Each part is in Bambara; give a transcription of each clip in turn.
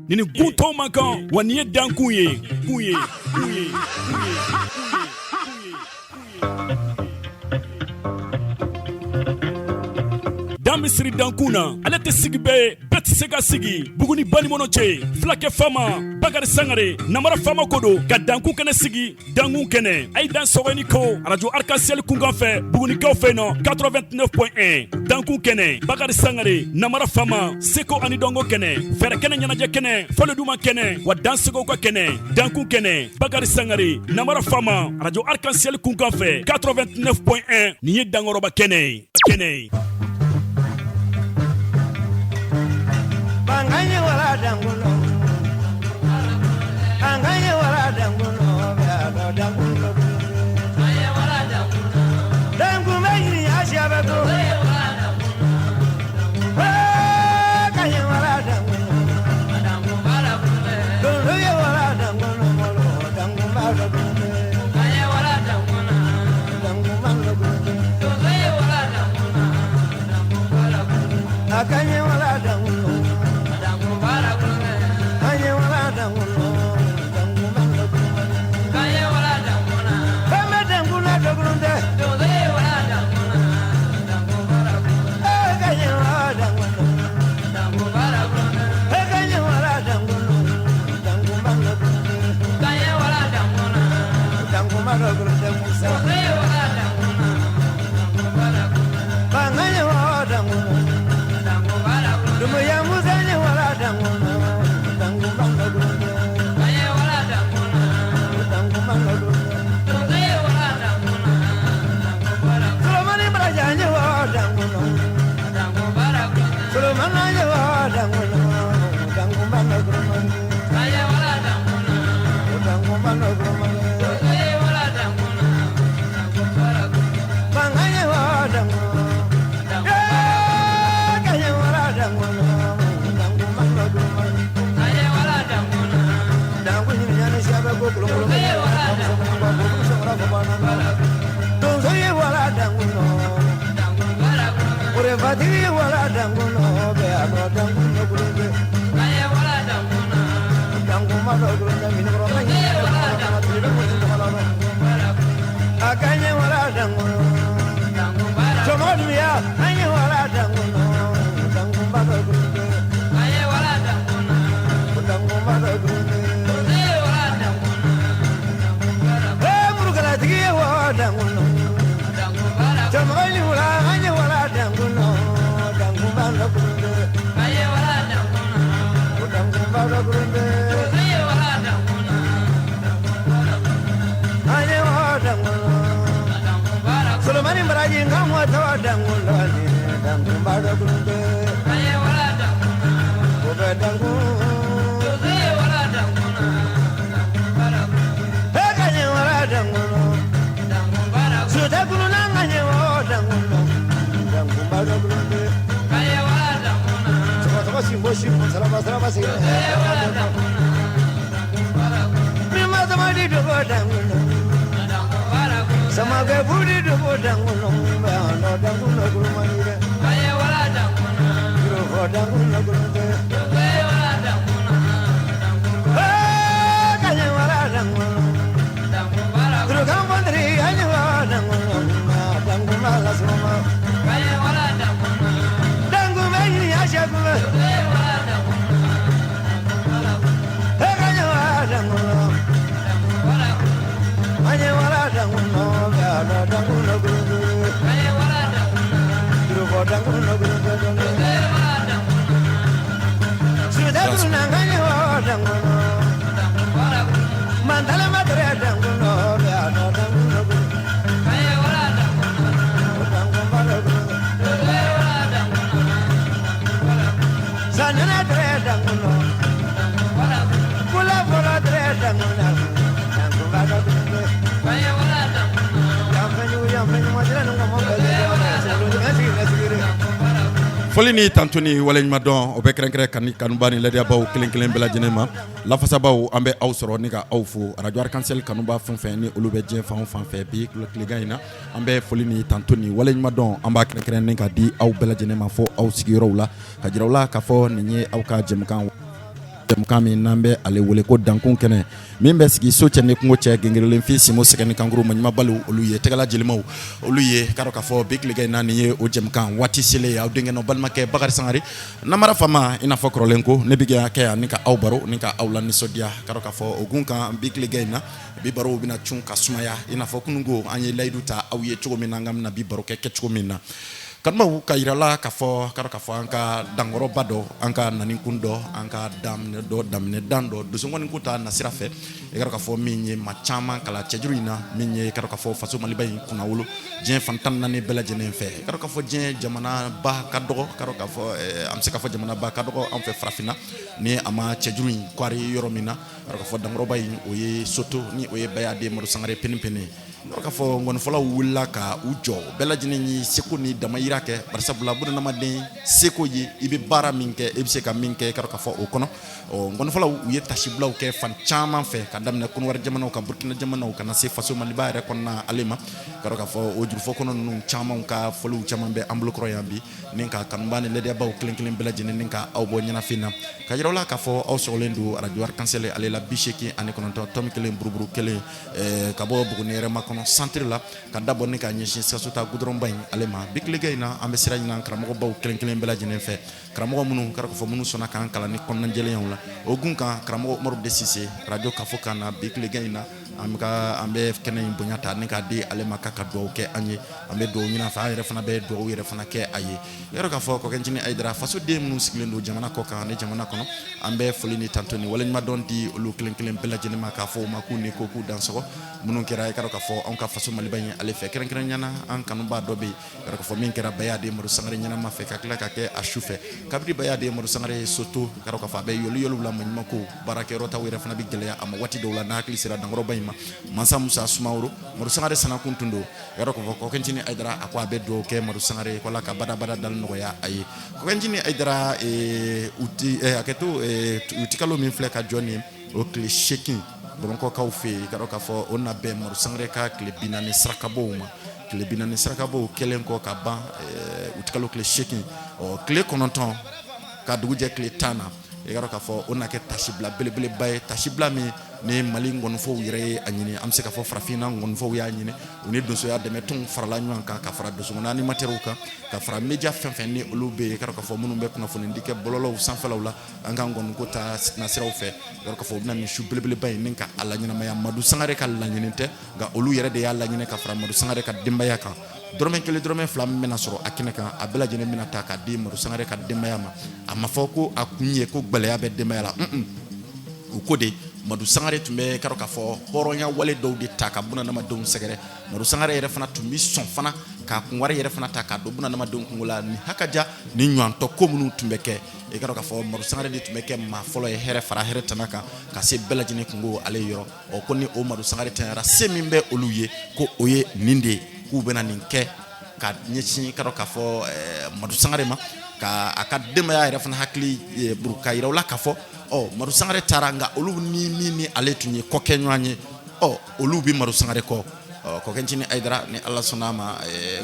Ni gun tɔw man kan wa nin ye dankun ye kun ye kun ye. Dan bɛ siri dankun na, ale tɛ sigi bɛɛ ye, bɛɛ tɛ se ka sigi. Buguni banikɔnɔ cɛ, fulakɛ faama Bakari Sangare, namara faama ko don ka dankun kɛnɛ sigi. Dankun kɛnɛ a ye dan sɔgɔ ni ko arajo Arc-en-Ciel kunkan fɛ Bugunikaw fɛ yen nɔ 89.1 dankun kɛnɛ Bakari Sangare namara faama seko ani dɔnko kɛnɛ fɛɛrɛ kɛnɛ ɲɛnajɛ kɛnɛ fɔli duman kɛnɛ wa dansegow ka kɛnɛ dankun kɛnɛ Bakari Sangare namara faama arajo Arc-en-Ciel kunkan fɛ 89.1 nin ye dankɔrɔba kɛnɛ ye kɛnɛ ye. Foli ni tantuni waleɲumandɔn o bɛ kɛrɛnkɛrɛn ka kanuba ni ladiyabaw kelen kelen bɛɛ lajɛlen ma. Lafasabaw, an bɛ aw sɔrɔ ni ka aw fo. Arajo Arc-en-Ciel kanuba fɛn fɛn ni olu bɛ diɲɛ fan o fan fɛ bi tilegan in na, an bɛ foli ni tantuni waleɲumandɔn an b'a kɛrɛnkɛrɛn ni ka di aw bɛɛ lajɛlen ma fo aw sigiyɔrɔw la, ka jira aw la k'a fɔ nin ye aw ka jɛmukan, jɛmukan min n'an bɛ ale wele ko dankun kɛnɛ, min bɛ sigi so cɛ ni kungo cɛ, gengerenlenfin simo sɛgɛ ni kankuru maɲumanbaliw, olu ye tɛgɛla jelimaw, olu ye k'a dɔn k'a fɔ bi tilegan in na nin ye o jɛmukan waati selen ye. Aw denkɛ n'aw balimakɛ Bakari Sangare, namara fama, i n'a fɔ kɔrɔlen ko ne bɛ kɛ yan ni ka aw baro ni ka aw la nisɔndiya. K'a dɔn k'a fɔ o gun kan bi tilegan in na, bi barow bɛna cun ka sumaya i n'a fɔ kununko an ye layidu ta aw ye cogo min na, an ka bɛna bi baro kɛ kɛcogo min na. Kanubaw, ka yira la k'a fɔ k'a dɔn k'a fɔ an ka dankɔrɔba dɔ, an ka nanikun dɔ, an ka daminɛ dɔ, daminɛ dan dɔ, dosokɔni ko ta nasira fɛ, i k'a dɔn k'a fɔ min ye maa caman kalan cɛjuru in na, min ye k'a dɔn k'a fɔ faso Maliba in kunnawolo diɲɛ fan 14 bɛɛ lajɛlen fɛ. I k'a dɔn k'a fɔ diɲɛ jamanaba ka dɔgɔ, k'a dɔn k'a fɔ an bɛ se k'a fɔ jamanaba ka dɔgɔ an fɛ farafinna ni a ma cɛjuru in kari yɔrɔ min na. K'a dɔn k'a fɔ dankɔrɔba in, o ye soto ni o ye Bayaden Madu Sangare Pene Pene. K'a fɔ ngɔnifɔlaw wulila ka u jɔ, bɛɛ lajɛlen ye seko ni damayira kɛ, barisabula bunadamaden seko ye i bɛ baara min kɛ, i bɛ se ka min kɛ, k'a dɔn k'a fɔ o kɔnɔ. Ɔ ngɔnifɔlaw, u ye tasibilaw kɛ fan caman fɛ, ka daminɛ Kɔnɔwari jamanaw ka Burukina jamanaw, ka na se faso Maliba yɛrɛ kɔnɔna ale ma. K'a dɔn k'a fɔ o jurufɔ kɔnɔ ninnu caman ka fɔliw caman bɛ an bolokɔrɔ yan bi, ni ka kanuba ni ladiyabaw kelen kelen bɛɛ lajɛlen ni ka aw bɔ ɲɛnafin na, ka yira aw la k'a fɔ aw sɔgɔlen don arajo Arc-en-Ciel ale la 89.1 buruburu kelen, ka bɔ Buguni yɛrɛ makɔnɔ centre la, ka dabɔ ni ka ɲɛsin Sikaso ta gudɔrɔnba in ale ma. Bi tilegan in na, an bɛ sira ɲini karamɔgɔbaw kelen kelen bɛɛ lajɛlen fɛ, karamɔgɔ minnu k'a fɔ minnu sɔnna k'an kalan ni kɔnɔnajɛlenyaw la. O gun kan, karamɔgɔ Umaru de Sise, arajo kafo kan na bi tilegan in na, an bɛ kɛnɛ in bonya ta ni k'a di ale ma k'a ka dugawu kɛ an ye. An bɛ dugawu ɲini a fɛ, an yɛrɛ fana bɛ dugawu yɛrɛ fana kɛ a ye. Yɔrɔ k'a fɔ Kɔkɛncinin Ayidara, fasoden minnu sigilen don jamana kɔ kan ni jamana kɔnɔ, an bɛ foli ni tanto ni waleɲumandɔn di olu kelen kelen bɛɛ lajɛlen ma, k'a fɔ u ma k'u ni ko k'u dansɔgɔ minnu kɛra, i k'a dɔn k'a fɔ anw ka faso Maliba in ale fɛ, kɛrɛnkɛrɛnnenya na an kanubaa dɔ bɛ yen, i k'a dɔn k'a fɔ min kɛra Bayaden Madu Sangare ɲɛnama fɛ, ka tila ka kɛ a su fɛ. Kabini Bayaden Madu Sangare ye so to, i k'a dɔn k'a fɔ a bɛ yɔli yɔliw la, maɲumanko baarakɛyɔrɔ taw yɛrɛ fana bɛ gɛlɛya a ma waati dɔw la, n'a hakili sera dankɔrɔba in ma. Mansa Musa Sumaworo, Madu Sangare sanakun tun don. I k'a dɔn k'a fɔ Kɔkɛncinin Ayidara, a ko a bɛ dugawu kɛ Madu Sangare ko Ala ka badabada dali nɔgɔya a ye. Kɔkɛncinin Ayidara, hakɛto, utikalo min filɛ ka jɔ nin o tile 8 Bamakɔkaw fɛ yen, i k'a dɔn k'a fɔ o na bɛn Madu Sangare ka tile 40 sarakabɔw ma. Tile 40 sarakabɔw kɛlen kɔ ka ban utikalo tile 8, ɔ tile 9 ka dugu jɛ tile 10 na, i k'a dɔn k'a fɔ o na kɛ tasibila belebeleba ye, tasibila min ni Mali ngɔnifɔw yɛrɛ ye a ɲini, an bɛ se k'a fɔ farafinna ngɔnifɔw y'a ɲini, u ni donsoya dɛmɛtɔnw farala ɲɔgɔn kan, ka fara donsokɔnɔ animatɛriw kan, ka fara média fɛn fɛn ni olu bɛ yen, i k'a dɔn k'a fɔ minnu bɛ kunnafonidi kɛ bɔlɔlɔw sanfɛlaw la an ka ngɔniko ta nasiraw fɛ. I k'a dɔn k'a fɔ u bɛna nin su belebeleba in ni ka a laɲɛnamaya. Madu Sangare ka laɲini tɛ, nka olu yɛrɛ de y'a laɲini ka fara Madu Sangare ka denbaya kan. Dɔrɔmɛ kelen, dɔrɔmɛ fila min bɛna sɔrɔ a kɛnɛ kan, a bɛɛ lajɛlen bɛna ta k'a di Madu Sangare ka denbaya ma. A ma fɔ ko a kun ye ko gɛlɛya bɛ denbaya la. U ko de Madu Sangare tun bɛ k'a dɔn k'a fɔ hɔrɔnya wale dɔw de ta ka bunadamadenw sɛgɛrɛ. Madu Sangare yɛrɛ fana tun bɛ sɔn fana k'a kunwari yɛrɛ fana ta k'a don bunadamadenw kungo la ni hakaja ni ɲɔgɔntɔ ko minnu tun bɛ kɛ. I k'a dɔn k'a fɔ Madu Sangare de tun bɛ kɛ maa fɔlɔ ye hɛrɛ fara hɛrɛ tana kan ka se bɛɛ lajɛlen kungo ale yɔrɔ. Ɔ ko ni o Madu Sangare tanyara, se min bɛ olu ye, ko o ye nin de ye, k'u bɛna nin kɛ ka ɲɛsin k'a dɔn k'a fɔ Madu Sangare ma, ka a ka denbaya yɛrɛ fana hakili buru, ka yira u la k'a fɔ ɔ Madu Sangare taara, nka olu ni min ni ale tun ye kɔ kɛ ɲɔgɔn ye, ɔ olu bɛ Madu Sangare kɔ. Ɔ Kɔkɛncinin Ayidara, ni Ala sɔnna a ma,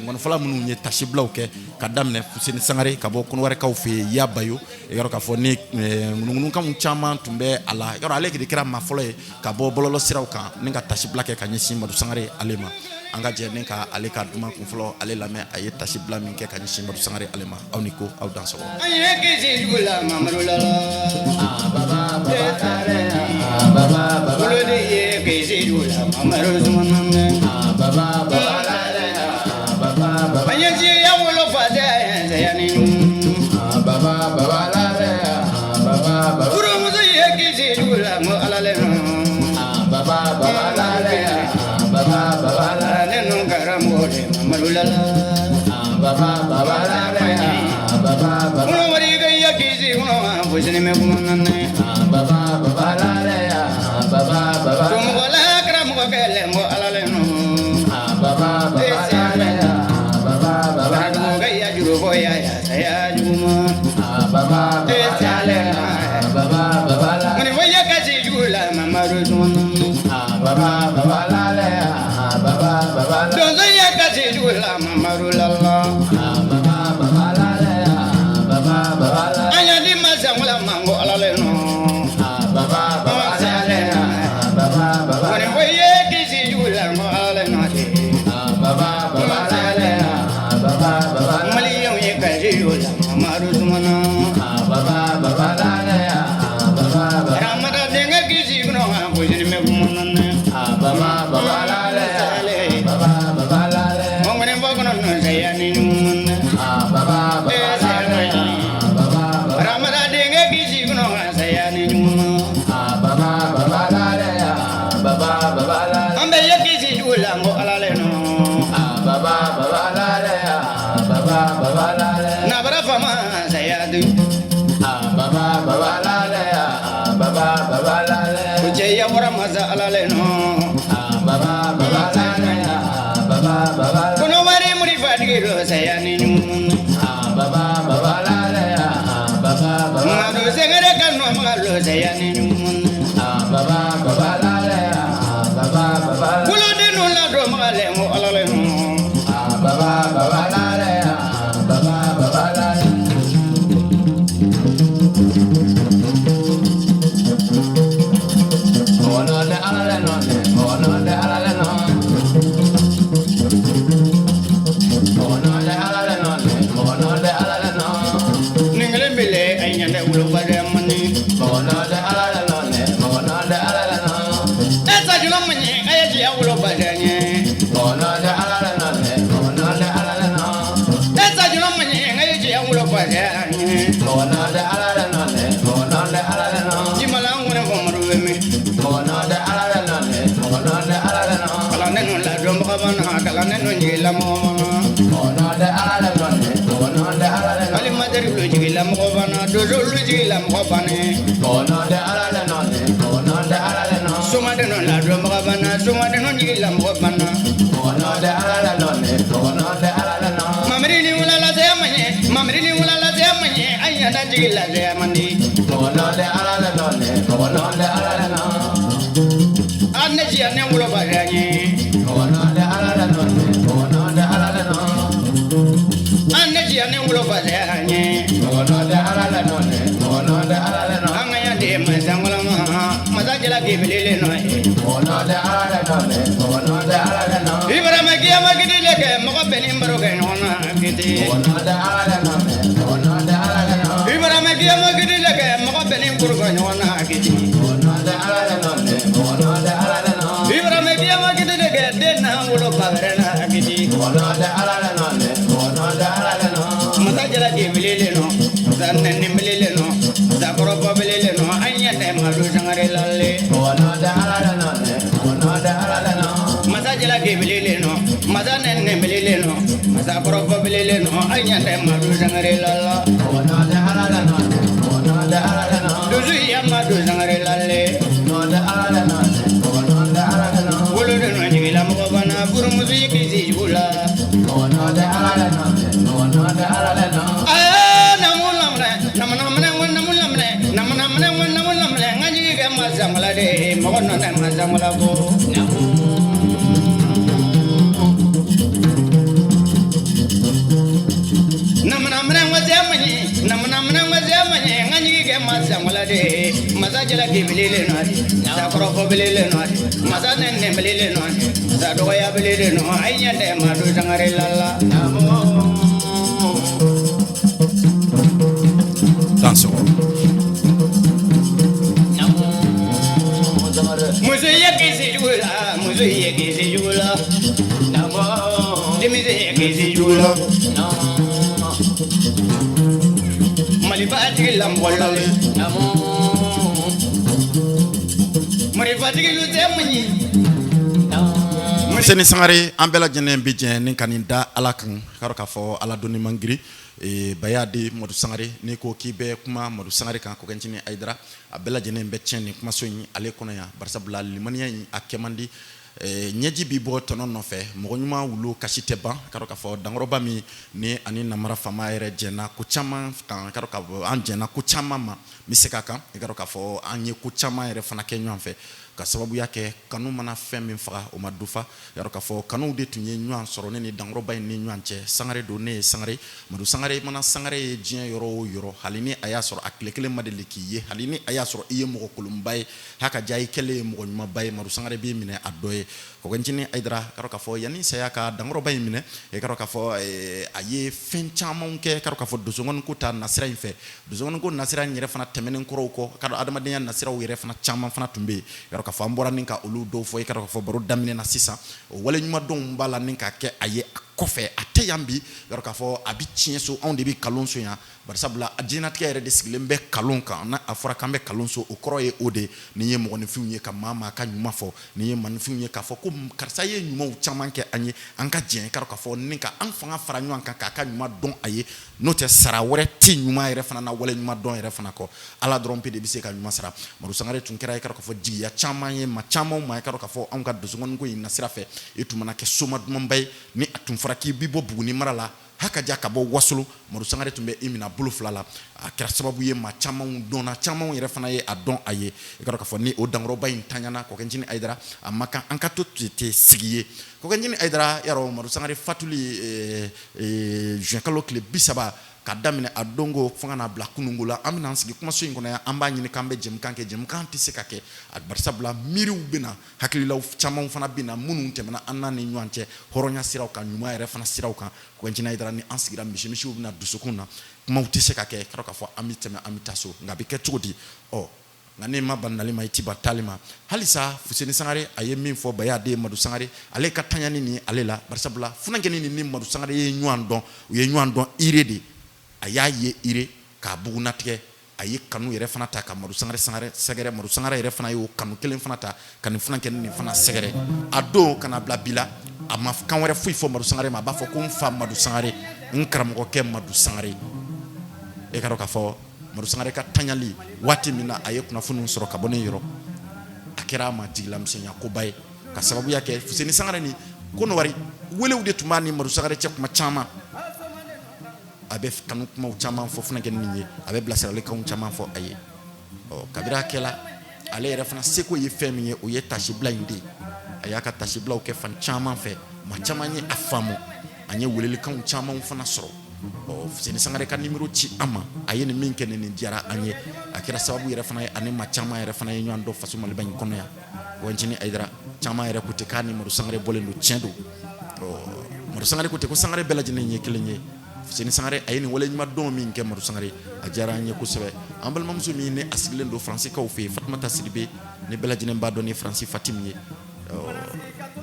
ngɔnifɔla minnu ye tasibilaw kɛ ka daminɛ Fuseni Sangare ka bɔ Kɔnɔwarikaw fɛ yen, Yabayo, i k'a dɔn k'a fɔ ni ŋunuŋunukanw caman tun bɛ a la, i k'a dɔn ale de kɛra maa fɔlɔ ye ka bɔ bɔlɔlɔ siraw kan ni ka tasibila kɛ ka ɲɛsin Madu Sangare ale ma. An ka jɛ ni ka ale ka duman kun fɔlɔ ale lamɛn, a ye tasibila min kɛ ka ɲɛsin Madu Sangare ale ma. Aw ni ko, aw dansɔgɔ. An ye kisi jugu la Mamadu la. Bolo de ye kisi jugu la Mamadu. Ɲɛji ya wolo fa tɛ saya ni furumuso ye kisi jugu la n ko Ala le nɔ. Ne nu karamɔgɔ de Mamadu lala. Kɔnɔwari ka ya kisi kɔnɔ fosi ni mɛ kuma na ne. Somɔgɔ la karamɔgɔ kɛlɛ n ko Ala le nɔ. Karamɔgɔ ya juru fɔ ya ya saya jugu ma. Ŋɔni fɔ ya kasi jugu la Mamadu sumana. Donso ya kasi jugu la Mamadu lala. An y'a di masa wala ma n ko Ala le nɔ. Ŋɔni fɔ ye kisi jugu la n ko Ala le nɔ. Maliyɛnw ye kasi jugu la Mamadu sumana. Ramada denkɛ kisi kɔnɔ fosi ni mɛ kuma na ne. Ŋɔni fɔ kɔnɔ nɔ saya ni ɲuman na. Ramada denkɛ kisi kɔnɔ saya ni ɲuman. An bɛ ye kisi jugu la n ko Ala le nɔ. Nabara fama saya du. Ko cɛ ya bɔra masa Ala le nɔ. Kɔnɔwari muri fatigi dɔ saya ni ɲuman. Madu sɛgɛrɛ ka nɔ maga lɔ saya ni ɲuman. Kuloden nu la dɔ maga lɛ n ko Ala le nɔ. Nin kelen bele a ɲɛ tɛ woloba dɛ mani. E sajula ma ɲɛ a ye jiya woloba dɛ ɲɛ. E sajula ma ɲɛ a ye jiya woloba dɛ ɲɛ. Jimala n kɔni fɔ madu bɛ min. Kalanden nu ladɔnbaga b'an na kalanden nu jigilamɔgɔ b'an na. Alimatɛri lu jigilamɔgɔ b'an na donso lu jigilamɔgɔ b'an na. Somaden nu ladɔnbaga b'an na somaden nu jigilamɔgɔ b'an na. Mamiri ni wula lasaya ma ɲɛ mamiri ni wula lasaya ma ɲɛ an ɲɛ jigi lasaya man di. An ne siya ne woloba dɛ ɲɛ. An ne siya ne woloba dɛ ɲɛ. An ka yan den masa ŋɔlɔma masa jala k'i nɔ ye. Ibrahima kiyama kiti le kɛ mɔgɔ bɛɛ ni baro kɛ ɲɔgɔn na kiti. Ibrahima kiyama kiti le kɛ mɔgɔ bɛɛ ni baro kɛ ɲɔgɔn na kiti. Ibrahima kiyama kiti le kɛ den na wolo ba wɛrɛ na kiti. Masa jala k'i welelen nɔ masa nɛni welelen nɔ masa kɔrɔfɔ welelen nɔ an ɲɛ tɛ Madu Sangare lale. Masa jala k'i welelen nɔ masa nɛni welelen nɔ masa kɔrɔfɔ welelen nɔ an ɲɛ tɛ Madu Sangare lala. Dusu ya Madu Sangare lale. Woloden nɔ jigilamɔgɔ banna furumuso ye kisi jugu la. Aa namu laminɛ namana minɛ ko namu laminɛ namana minɛ ko namu laminɛ n ka jigi kɛ masa ŋɔla de mɔgɔ nɔ tɛ masa ŋɔla ko. Namana minɛ ko se ma ɲi namana minɛ ko se ma ɲi n ka jigi kɛ masa ŋɔla de masa jala k'i welelen nɔ de masa kɔrɔfɔ welelen nɔ de masa nɛnɛ welelen nɔ de masa dɔgɔya welelen nɔ a ɲɛ tɛ Madu Sangare lala. Dansɔgɔ. Muso ye kisi jugu la muso ye kisi jugu la. Denmisɛn kisi jugu la. Malibatigi lamɔgɔ lalen. Marifatigi lu tɛ mun ye. Fuseni Sangare, an bɛɛ lajɛlen bɛ jɛ ni ka nin da Ala kan, k'a dɔn k'a fɔ Ala donni man girin. Baya den Madu Sangare, n'i ko k'i bɛ kuma Madu Sangare kan, Kɔkɛ Ncinin Ayidara, a bɛɛ lajɛlen bɛ tiɲɛ nin kumaso in ale kɔnɔ yan, barisabula limaniya in a kɛ man di. Ɲɛji bɛ bɔ tɔnɔ nɔfɛ, mɔgɔ ɲuman wulu kasi tɛ ban. K'a dɔn k'a fɔ dankɔrɔba min ni ani namara faama yɛrɛ jɛnna ko caman kan, k'a dɔn k'a fɔ an jɛnna ko caman ma, n bɛ segin a kan, i k'a dɔn k'a fɔ an ye ko caman yɛrɛ fana kɛ ɲɔgɔn fɛ, ka sababuya kɛ kanu mana fɛn min faga o ma dufa. Y'a dɔn k'a fɔ kanuw de tun ye ɲɔgɔn sɔrɔ ne ni dankɔrɔba in ni ɲɔgɔn cɛ. Sangare don, ne ye Sangare. Madu Sangare mana Sangare ye diɲɛ yɔrɔ o yɔrɔ, hali ni a y'a sɔrɔ a tile kelen ma deli k'i ye, hali ni a y'a sɔrɔ i ye mɔgɔ kolonba ye, ha ka diya i kɛlen ye mɔgɔ ɲumanba ye, Madu Sangare b'i minɛ a dɔ ye. Kɔkɛ Ncinin Ayidara, k'a dɔn k'a fɔ yanni saya ka dankɔrɔba in minɛ, i k'a dɔn k'a fɔ a ye fɛn caman kɛ, k'a dɔn k'a fɔ donsokɔni ko ta nasira in fɛ. Donsokɔni ko nasira in yɛrɛ fana tɛmɛnen kɔrɔw kɔ, k'a dɔn adamadenya nasiraw yɛrɛ fana caman fana tun bɛ yen. I k'a dɔn k'a fɔ an bɔra ni ka olu dɔw fɔ, i k'a dɔn k'a fɔ baro daminɛ na sisan, o wale ɲuman b'a la ni ka kɛ a ye a kɔfɛ. A tɛ yan bi, i k'a dɔn k'a fɔ a bɛ tiɲɛ so, anw de bɛ nkalon so yan, barisabula diɲɛnatigɛ yɛrɛ de sigilen bɛ nkalon kan. N'a a fɔra k'an bɛ nkalon so, o kɔrɔ ye o de n'i ye mɔgɔninfinw ye ka maa maa ka ɲuman fɔ, n'i ye maaninfinw ye k'a fɔ ko karisa ye ɲumanw caman kɛ an ye, an ka jɛ, k'a dɔn k'a fɔ ni ka an fanga fara ɲɔgɔn kan k'a ka ɲuman dɔn a ye. N'o tɛ, sara wɛrɛ tɛ ɲuman yɛrɛ fana na wale ɲuman dɔn yɛrɛ fana kɔ. Ala dɔrɔn pe de bɛ se ka ɲuman sara. Madu Sangare tun kɛra, i k'a dɔn k'a fɔ, jigiya caman ye maa caman ma. I k'a dɔn k'a fɔ anw ka donsokɔni ko in nasira fɛ, i tun mana kɛ soma dumanba ye, ni a tun fɔra k'i bɛ bɔ Buguni mara la, ha ka diya ka bɔ Wasolo, Madu Sangare tun bɛ i minɛ bolo fila la. A kɛra sababu ye maa caman dɔnna, caman yɛrɛ fana ye a dɔn a ye. I k'a dɔn k'a fɔ ni o dankɔrɔba in tanyana, Kɔkɛ Ncinin Ayidara, a ma kan an ka to ten sigi ye. Kɔkɛ Ncinin Ayidara, yarɔ Madu Sangare fatuli juin kalo tile 30, ka daminɛ a dongo fo ka n'a bila kunungo la, an bɛna an sigi kumaso in kɔnɔ yan, an b'a ɲini k'an bɛ jɛmukan kɛ. Jɛmukan tɛ se ka kɛ, a barisabula miiriw bɛ na, hakililaw caman fana bɛ na, minnu tɛmɛna an n'a ni ɲɔgɔn cɛ hɔrɔnya siraw kan, ɲuman yɛrɛ fana siraw kan. Kɔkɛ Ncinin Ayidara, ni an sigira, misimisiw bɛna dusukun na, kumaw tɛ se ka kɛ, k'a dɔn k'a fɔ an bɛ tɛmɛ, an bɛ taa so. Nka a bɛ kɛ cogo di? Ɔ, nka n'i ma ban nali ma, i ti ban taali ma. Halisa Fuseni Sangare, a ye min fɔ Baya den Madu Sangare, ale ka tanyani ni ale la, barisabula funankɛnin ni Madu Sangare ye ɲɔgɔn dɔn, u ye ɲɔgɔn dɔn ire de. A y'a ye ire k'a bugunnatigɛ, a ye kanu yɛrɛ fana ta ka Madu Sangare Sangare sɛgɛrɛ. Madu Sangare yɛrɛ fana y'o kanu kelen fana ta ka nin funankɛnin nin fana sɛgɛrɛ. A don ka na bila bi la, a ma kan wɛrɛ foyi fɔ Madu Sangare ma, a b'a fɔ ko n fa Madu Sangare, n karamɔgɔkɛ Madu Sangare. E k'a dɔn k'a fɔ Madu Sangare ka tanyali, waati min na a ye kunnafoniw sɔrɔ ka bɔ ne yɔrɔ, a kɛra a ma jigilamisɛnya koba ye, ka sababuya kɛ Fuseni Sangare ni Kɔnɔwari welew de tun b'a ni Madu Sangare cɛ kuma caman. A bɛ kanu kumaw caman fɔ funankɛnin nin ye, a bɛ bilasiralikanw caman fɔ a ye. Ɔ, kabiri a kɛla, ale yɛrɛ fana seko ye fɛn min ye, o ye tasibila in de ye. A y'a ka tasibilaw kɛ fan caman fɛ, maa caman ye a faamu, an ye welelikanw caman fana sɔrɔ. Ɔ, Fuseni Sangare ka nimero ci an ma, a ye nin min kɛ, nin diyara an ye. A kɛra sababu yɛrɛ fana ye ani maa caman yɛrɛ fana ye ɲɔgɔn dɔn faso Maliba in kɔnɔ yan. Kɔkɛ Ncinin Ayidara, caman yɛrɛ ko ten k'a ni Madu Sangare bɔlen don. Tiɲɛ don. Ɔ, Madu Sangare ko ten ko Sangare bɛɛ lajɛlen ye kelen ye. Fuseni Sangare, a ye nin wale ɲuman dɔn min kɛ Madu Sangare, a diyara an ye kosɛbɛ. An balimamuso min ni a sigilen don Faransikaw fɛ yen, Fatumata Sidibe, ni bɛɛ lajɛlen b'a dɔn ni Faransi Fati min ye,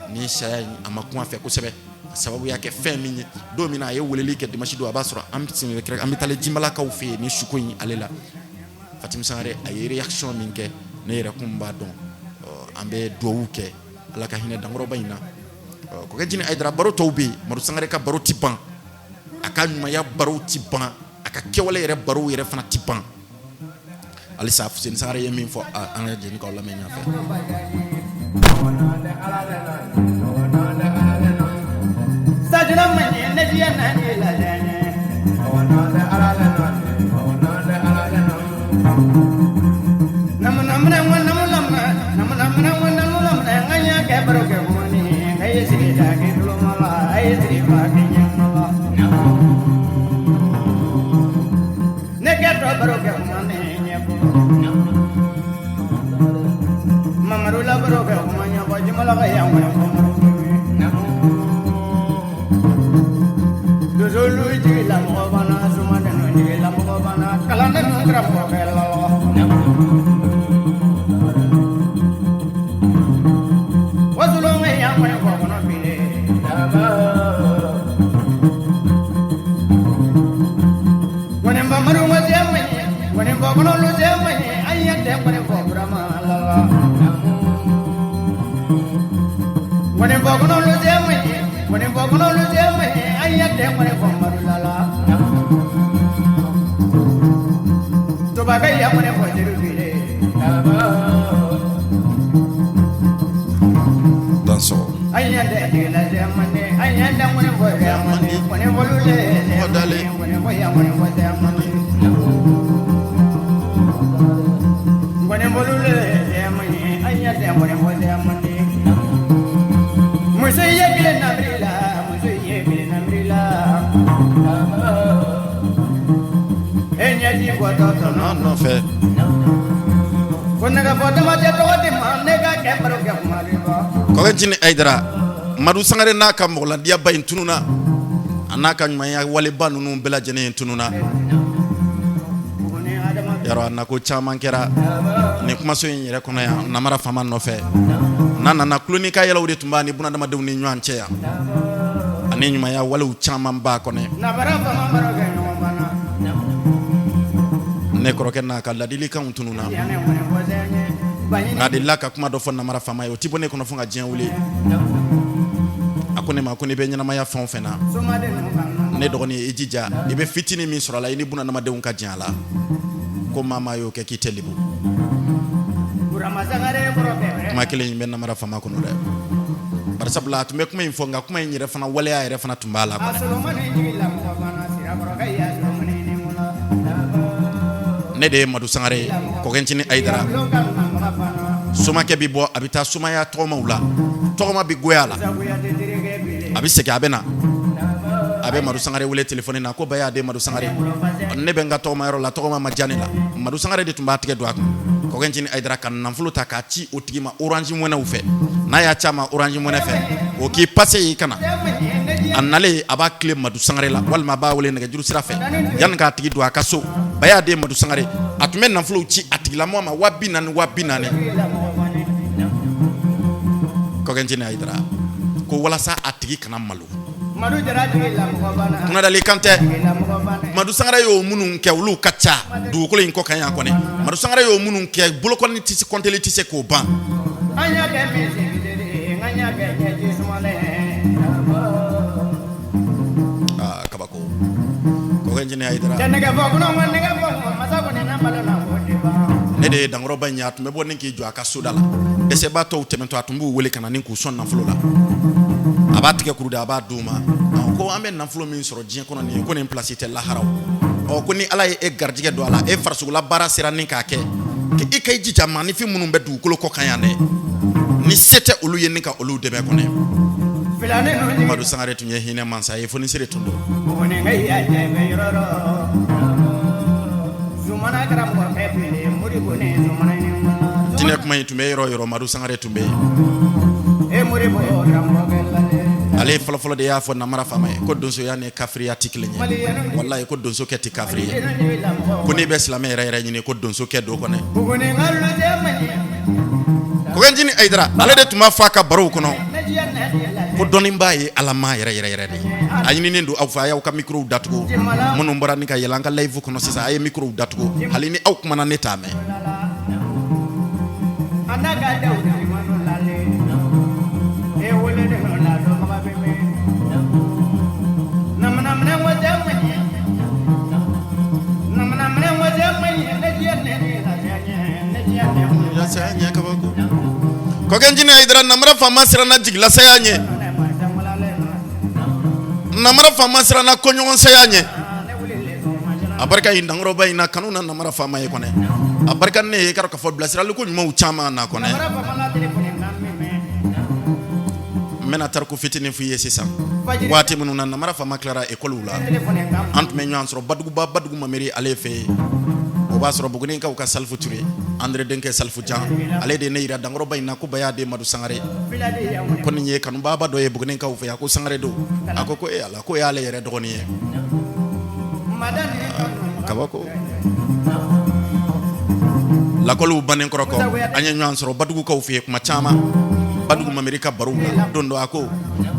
ni saya in a ma kuma fɛ kosɛbɛ, a sababuya kɛ fɛn min ye, don min na a ye weleli kɛ dimanche don, a b'a sɔrɔ an an bɛ taa Jimalakaw fɛ yen ni suko in ale la. Fatim Sangare, a ye réaction min kɛ, ne yɛrɛ kun b'a dɔn. An bɛ dugawu kɛ, Ala ka hinɛ dankɔrɔba in na. Kɔkɛ Ncinin Ayidara, baro tɔw bɛ yen. Madu Sangare ka baro tɛ ban, a ka ɲumanya baro tɛ ban, a ka kɛwale yɛrɛ baro yɛrɛ fana tɛ ban. Halisa Fuseni Sangare ye min fɔ, an ka jɛ k'aw lamɛn ɲɔgɔn fɛ. Ne kɛ dɔ baro kɛ kuma ne ɲɛfɔ Mamadu la baro kɛ kuma ɲɛfɔ Jimala ka yan ŋɔɲɛ fɔ Donsolu jigi la mɔgɔ banna sumaden jigi la mɔgɔ banna kalanden karamɔgɔ kɛ la. Wasolon ka yan ŋɔɲɛ fɔ kɔnɔ bilen. Nɔfɛ Kɔkɛ Ayidara Madu Sangare n'a ka mɔgɔladiyaba in tununna, a n'a ka ɲumanya waleba ninnu bɛɛ lajɛlen tununna. Yarɔ, a nako caman kɛra nin kumaso in yɛrɛ kɔnɔ yan. Namara Fama nɔfɛ n'a nana, tulon ka yɛlɛw de tun b'a ni bunadamadenw ni ɲɔgɔn cɛ yan, ani ɲumanya walew caman b'a kɔnɔ. Ne kɔrɔkɛ n'a ka ladilikanw tununna, nka a delila ka kuma dɔ fɔ Namara Fama ye, o ti bɔ ne kɔnɔ fo ka diɲɛ wuli. A ko ne ma ko n'i bɛ ɲɛnamaya fɛn o fɛn na, ne dɔgɔnin, i jija i bɛ fitinin min sɔrɔ a la, i ni bunadamadenw ka jɛ a la. Ko maa maa y'o kɛ k'i tɛ lebu. Kuma kelen in bɛ Namara Fama kɔnɔ dɛ, bari sabula a tun bɛ kuma in fɔ, nka kuma in yɛrɛ fana waleya yɛrɛ fana tun b'a la. Ne de ye Madu Sangare ye, Kɔkɛncinin Ayidara. Somakɛ bɛ bɔ, a bɛ taa somaya tɔgɔmaw la, tɔgɔma bɛ goya la, a bɛ segin, a bɛ na, a bɛ Madu Sangare wele telefɔni na ko Baya den Madu Sangare, ne bɛ n ka tɔgɔma yɔrɔ la, tɔgɔma ma diya ne la. Madu Sangare de tun b'a tigɛ don a kun, Kɔkɛncinin Ayidara, ka nafolo ta k'a ci o tigi ma Orange Money fɛ. N'a y'a ci a ma Orange Money fɛ, o k'i pase y'i ka na. A nalen, a b'a tile Madu Sangare la, walima a b'a wele nɛgɛjuru sira fɛ yanni k'a tigi don a ka so. Baya den Madu Sangare, a tun bɛ nafolow ci a tigilamɔgɔ ma 40,000, 40,000. Kɔkɛncinin Ayidara ko walasa a tigi kana malo. Kunnadali kan tɛ. Madu Sangare y'o minnu kɛ, olu ka ca dugukolo in kɔ kan yan kɔni. Madu Sangare y'o minnu kɛ, bolokɔni tɛ se, kɔnteli tɛ se k'o ban. Aa, kabako, Kɔkɛncinin Ayidara. Ne de ye dankɔrɔba in ye. A tun bɛ bɔ ni k'i jɔ a ka soda la, dɛsɛbaatɔw tɛmɛtɔ, a tun b'u wele ka na ni k'u sɔn nafolo la. A b'a tigɛ kuru de, a b'a d'u ma ko an bɛ nafolo min sɔrɔ diɲɛ kɔnɔ nin ye, ko nin place tɛ lahara. Ɔ, ko ni Ala ye e garijɛgɛ don a la, e farisogola baara sera ni k'a kɛ, i ka i jija maaninfin minnu bɛ dugukolo kɔ kan yan dɛ, ni se tɛ olu ye, ni ka olu dɛmɛ kɔnɔ. Madu Sangare tun ye hinɛ mansa ye, fonisere tun don. Diinɛ kuma in tun bɛ yɔrɔ yɔrɔ, Madu Sangare tun bɛ yen. Ale fɔlɔfɔlɔ de y'a fɔ Namara Fama ye ko donsoya ni kafiriya tɛ kelen ye. Walayi, ko donsokɛ tɛ kafiri ye. Ko n'i bɛ silamɛ yɛrɛ yɛrɛ ɲini, ko donsokɛ don kɔnɔ. Kɔkɛncinin Ayidara, ale de tun b'a fɔ a ka barow kɔnɔ ko dɔnnibaa ye Alama yɛrɛ yɛrɛ yɛrɛ de ye. A ɲininen don aw fɛ, a y'aw ka microw datugu. Minnu bɔra ni ka yɛlɛ an ka live kɔnɔ sisan, a ye microw datugu. Hali ni aw kumana, ne t'a mɛn. Kɔkɛncinin Ayidara, Namara Fama siranna jigilasaya ɲɛ, Namara Fama siranna koɲɔgɔnsaya ɲɛ. A barika in dankɔrɔba in na kanu na Namara Fama ye kɔnɛ, a barika ne ye k'a fɔ bilasirali ko ɲumanw caman na kɔnɛ. N bɛna tariku fitinin f'i ye sisan. Waati minnu na Namara Fama tilara ekɔliw la, an tun bɛ ɲɔgɔn sɔrɔ Baduguba, Badugu Mameri ale fɛ yen. O b'a sɔrɔ Bugunikaw ka Salifu Ture, Andre denkɛ Salifu Jan, ale de ye ne yira dankɔrɔba in na ko Baya den Madu Sangare, ko nin ye kanubaaba dɔ ye Bugunikaw fɛ yan, ko Sangare don. A ko e Ala, ko y'ale yɛrɛ dɔgɔnin ye. Kabako. Lakɔliw bannen kɔrɔ kɔ, an ye ɲɔgɔn sɔrɔ Badugukaw fɛ yen kuma caman, Badugu Mameri ka barow la. Don dɔ a ko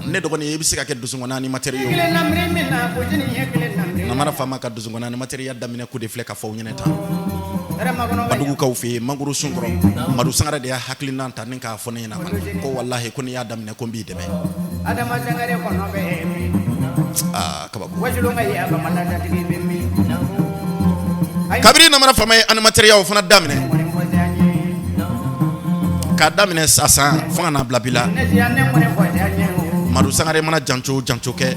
Ne dɔgɔnin, i bɛ se ka kɛ donsokɔni animateur ye. Namara faama ka donsokɔni animateurya daminɛ ko de filɛ ka fɔ aw ɲɛna tan. Badugukaw fɛ yen, mangoro sun kɔrɔ, Madu Sangare de y'a hakilina ta ni k'a fɔ ne ɲɛna ko walahi, ko n'i y'a daminɛ, ko n b'i dɛmɛ. Aa, kabako! Kabini Namara faama ye animateurya o fana daminɛ, k'a daminɛ sa san fo ka n'a bila bi la, Madu Sangare mana janco janco kɛ,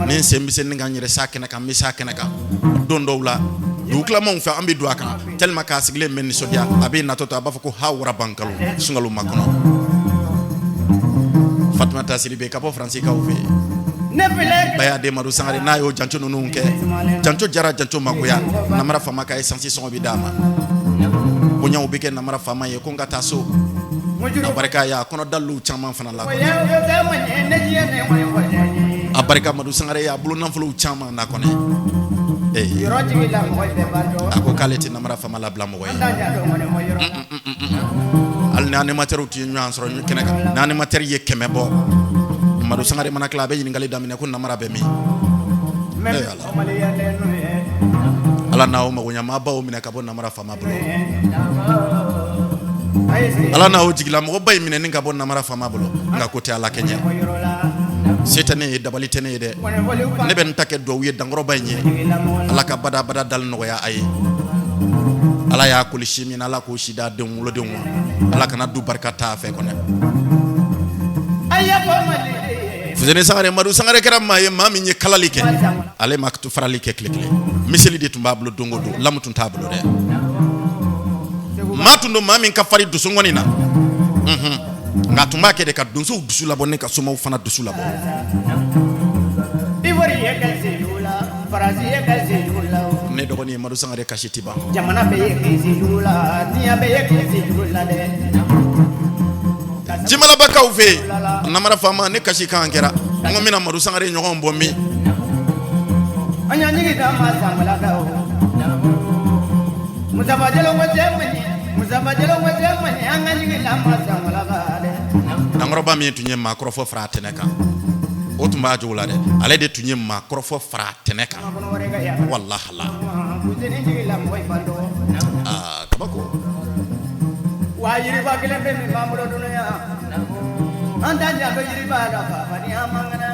ni n sen bɛ se ni ka n yɛrɛ s'a kɛnɛ kan, n bɛ s'a kɛnɛ kan. Don dɔw la, dugutilamaw fɛ, an bɛ don a kan tellement k'a sigilen bɛ nisɔndiya. A bɛ natɔ to, a b'a fɔ ko ha, warabankalo sunkalo makɔnɔ. Fatumata Sidibe ka bɔ Faransikaw fɛ yen, bayaden Madu Sangare, n'a y'o janco ninnu kɛ, janco jara, janco magoya, Namara faama ka essence sɔngɔ bɛ d'a ma, bonyaw bɛ kɛ Namara faama ye, ko n ka taa so. A barika y'a kɔnɔ dalilu caman fana la. A barika Madu Sangare y'a bolo nafolow caman na kɔnɛ. A ko k'ale tɛ Namara faama labila mɔgɔ ye. Hali ni animateurw tun ye ɲɔgɔn sɔrɔ kɛnɛ kan, ni animateur ye 100 bɔ, Madu Sangare mana tila, a bɛ ɲininkali daminɛ ko Namara bɛ min? Ala n'aw magoɲamaabaw minɛ ka bɔ Namara faama bolo. Ala n'aw jigilamɔgɔba in minɛ ni ka bɔ Namara faama bolo. Nka ko tɛ Ala kɛɲɛ, se tɛ ne ye, dabali tɛ ne ye dɛ. Ne bɛ n ta kɛ duwawu ye dankɔrɔba in ye, Ala ka badabada dali nɔgɔya a ye. Ala y'a koli si min na, Ala k'o si d'a denw wolodenw ma. Ala kana du barika taa a fɛ kɔnɛ. Fuseni Sangare, Madu Sangare kɛra maa ye, maa min ye kalali kɛ, ale ma farali kɛ tile kelen. Miseli de tun b'a bolo don o don, lamu tun t'a bolo dɛ. Maa tun don, maa min ka farin donsokɔni na, nka a tun b'a kɛ de ka donsow dusu labɔ ne ka somaw fana dusu labɔ. Ne dɔgɔnin Madu Sangare kasi tɛ ban. Jamana bɛ la, diɲɛ bɛ la dɛ. Jimalabakaw fɛ yen, Namara faama, ne kasi kan kɛra n ko n bɛna Madu Sangare ɲɔgɔn bɔ min? An ɲa da ma sanbalakaw Musafa Jalo ko cɛ man ɲi, Musafa Jalo ko cɛ man ɲi, an ka jigi da ma sanbalaka dɛ. Dankɔrɔba min tun ye maakɔrɔfɔ fara a tɛnɛ kan, o tun b'a jogo la dɛ. Ale de tun ye maakɔrɔfɔ fara a tɛnɛ kan, walahala. Aa, kabako! Wa yiriba kelen bɛ min b'an bolo dunuya, an t'an janto yiriba la, fa ni an man kɛnɛ,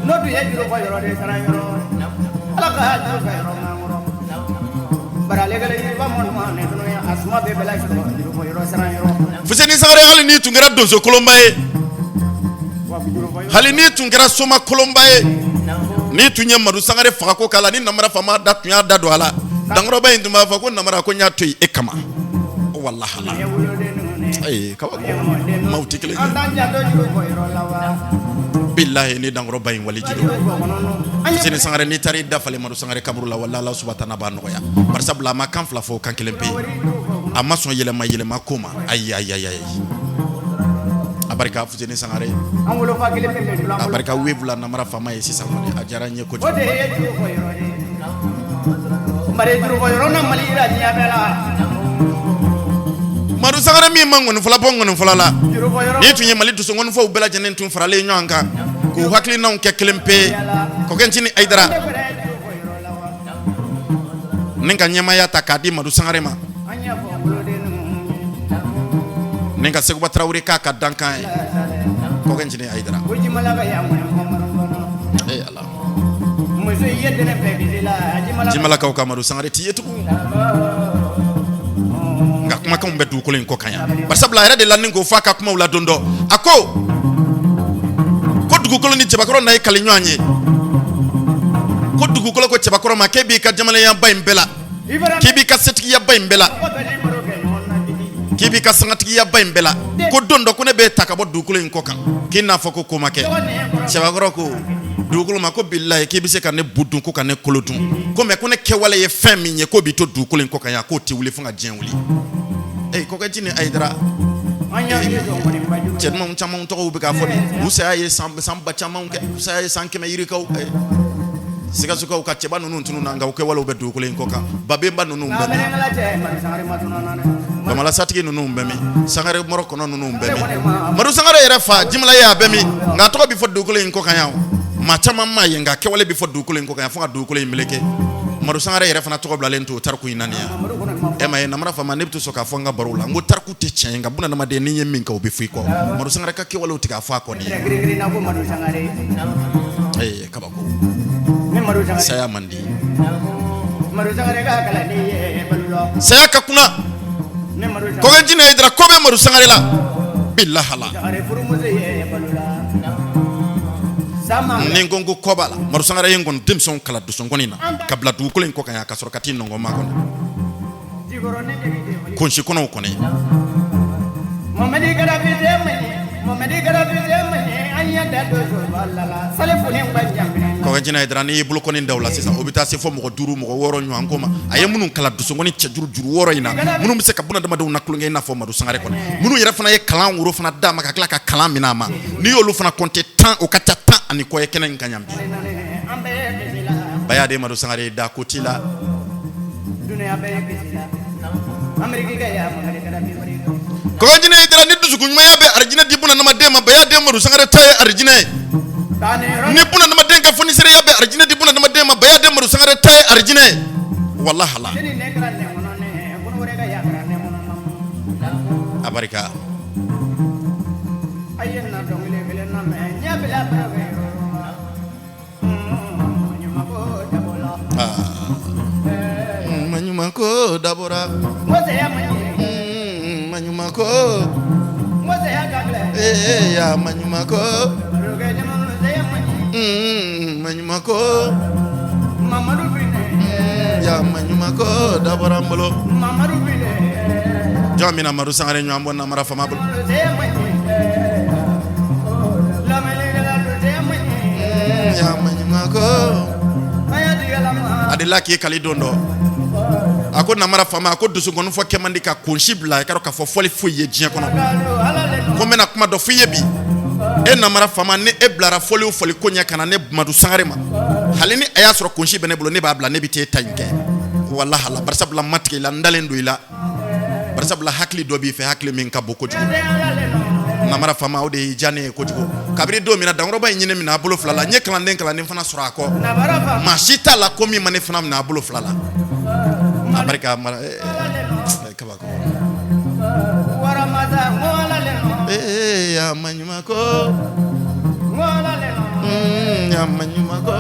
n'o dun ye juru fɔ yɔrɔ de sara yɔrɔ, Ala ka juru fɛ yɔrɔ man kɔrɔ bari ale kɛlen yiriba minnu ma ne dunuya, a suma bɛɛ bɛ lasɔrɔ juru fɔ yɔrɔ sara yɔrɔ. Fuseni Sangare, hali n'i tun kɛra donso kolonba ye, hali n'i tun kɛra soma kolonba ye, n'i tun ye Madu Sangare fagako k'a la, ni Namara faama da tun y'a da don a la, dankɔrɔba in tun b'a fɔ ko Namara, ko n y'a to yen e kama, walahala. Ee, kabako, maaw tɛ kelen ye. Bilahi, ni dankɔrɔba in waliju don. Fuseni Sangare, n'i taara i da falen Madu Sangare kaburu la, walahi, Ala subatana b'a nɔgɔya. Bari sabula a ma kan fila fɔ, kan kelen pe. A ma sɔn yɛlɛma yɛlɛma ko ma, ayi ayi ayi ayi. A barika Fuseni Sangare, a barika wevula Namara faama ye sisan kɔni, a diyara n ye kojugu. Madu Sangare min ma ŋɔnifɔla bɔ ŋɔnifɔla la, n'i tun ye Mali donsokɔnifɔw bɛɛ lajɛlen tun faralen ɲɔgɔn kan k'u hakilinaw kɛ kelen pe, Kɔkɛncini Ayidara, ni ka ɲɛmaaya ta k'a di Madu Sangare ma, ni ka Seguba Tarawele k'a ka dankan ye, Kɔkɛncini Ayidara, ee Ala, Jimalakaw ka Madu Sangare t'i ye tugun, nka kumakanw bɛ dugukolo in kɔ kan yan. Barisabula a yɛrɛ de la ni k'o fɔ a ka kumaw la don dɔ, a ko ko dugukolo ni cɛbakɔrɔ na ye kali ɲɔgɔn ye, ko dugukolo ko cɛbakɔrɔ ma k'e b'i ka jamalenyanba in bɛɛ la, k'i b'i ka setigiyaba in bɛɛ la, k'i b'i ka sangatigiyaba in bɛɛ la, ko don dɔ ko ne b'e ta ka bɔ dugukolo in kɔ kan, k'i n'a fɔ ko ko ma kɛ. Cɛbakɔrɔ ko dugukolo ma ko bilayi, k'i bɛ se ka ne bu dun, ko ka ne kolo dun, ko mɛ ko ne kɛwale ye fɛn min ye, k'o b'i to dugukolo in kɔ kan yan, k'o tɛ wuli fo ka diɲɛ wuli. Ee, Kɔkɛncini Ayidara, cɛ dumanw caman tɔgɔw bɛ k'a fɔ nin, u saya ye san ba camanw kɛ, u saya ye san 100 yirikaw. Sikasokaw ka cɛba ninnu tununna, nka u kɛwalew bɛ dugukolo in kɔ kan. Babenba ninnu bɛ Bamalasatigi ninnu bɛ min? Sangare mɔrɔ kɔnɔ ninnu bɛ min? Madu Sangare yɛrɛ fa Jimala ye, a bɛ min? Nka a tɔgɔ bɛ fɔ dugukolo in kɔ kan yan. Maa caman m'a ye, nka kɛwale bɛ fɔ dugukolo in kɔ kan yan fo ka dugukolo in meleke. Madu Sangare yɛrɛ fana tɔgɔ bilalen to tariku in na nin yan. E ma ye, Namara Faama, ne bɛ to sɔn k'a fɔ n ka baro la, n ko tariku tɛ tiɲɛ ye, nka bunadamaden, n'i ye min kɛ, o bɛ fɔ i kɔ. Madu Sangare ka kɛwalew tigɛ a fɔ a kɔ nin ye. Ee, kabako, saya man di, saya ka kunna. Kɔkɛjini Hayidara, ko bɛ Madu Sangare la bilahala. Ni n ko ko kɔ b'a la, Madu Sangare ye n kɔni denmisɛnw kalan dosokɔni na ka bila dugukolo in kɔ kan yan, ka sɔrɔ ka t'i nɔngɔn makɔnɔ kunsi kɔnɔw kɔni. Kɔkɛjini Hayidara, n'i y'i bolokɔni da o la sisan, o bɛ taa se fo mɔgɔ 5, mɔgɔ 6 ɲɔgɔn ko ma. A ye minnu kalan dosokɔni cɛjuru juru 6 in na, minnu bɛ se ka bunadamadenw na tulonkɛ i n'a fɔ Madu Sangare kɔni, minnu yɛrɛ fana ye kalan woro fana d'a ma ka tila ka kalan minɛ a ma, n'i y'olu fana kɔnte 10, o ka ca 10 ani kɔ ye kɛnɛ in kan yan bi. Bayaden Madu Sangare, da ko t'i la. Kɔkɛjini Hayidara, ni dusukun ɲumanya bɛ arijinɛ di bunadamaden ma, bayaden Madu Sangare ta ye arijinɛ ye. Ni bunadamaden ka fonisereya bɛ arijinɛ di bunadamaden ma, bayaden Madu Sangare ta ye arijinɛ ye walahala. A barika. Maɲuman ko dabɔra, maɲuman ko, ee ya maɲuman ko, maɲuman ko, ya maɲuman ko dabɔra n bolo. Jɔn bɛna Madu Sangare ɲɔgɔn bɔ Namara Faama bolo? A delila k'i kali don dɔ, a ko Namara Faama, a ko dosokɔni fɔ kɛ man di ka kunsi bila. I ka dɔn k'a fɔ fɔli foyi ye diɲɛ kɔnɔ, ko n bɛna kuma dɔ f'i ye bi. E Namara Faama, ni e bilara fɔli o fɔli ko ɲɛ ka na ne Madu Sangare ma, hali ni a y'a sɔrɔ kunsi bɛ ne bolo, ne b'a bila, ne bɛ t'e ta in kɛ walahala. Barisabula n ma tigɛ i la, n dalen don i la. Barisabula hakili dɔ b'i fɛ, hakili min ka bon kojugu. Namara Faama, o de y'i diya ne ye kojugu. Kabini don min na dankɔrɔba in ye ne minɛ a bolo fila la, n ye kalanden fana sɔrɔ a kɔ. Maa si t'a la ko min ma ne fana minɛ a bolo fila la. A barika mara kabako. Ee ya maɲuman ko, ya maɲuman ko.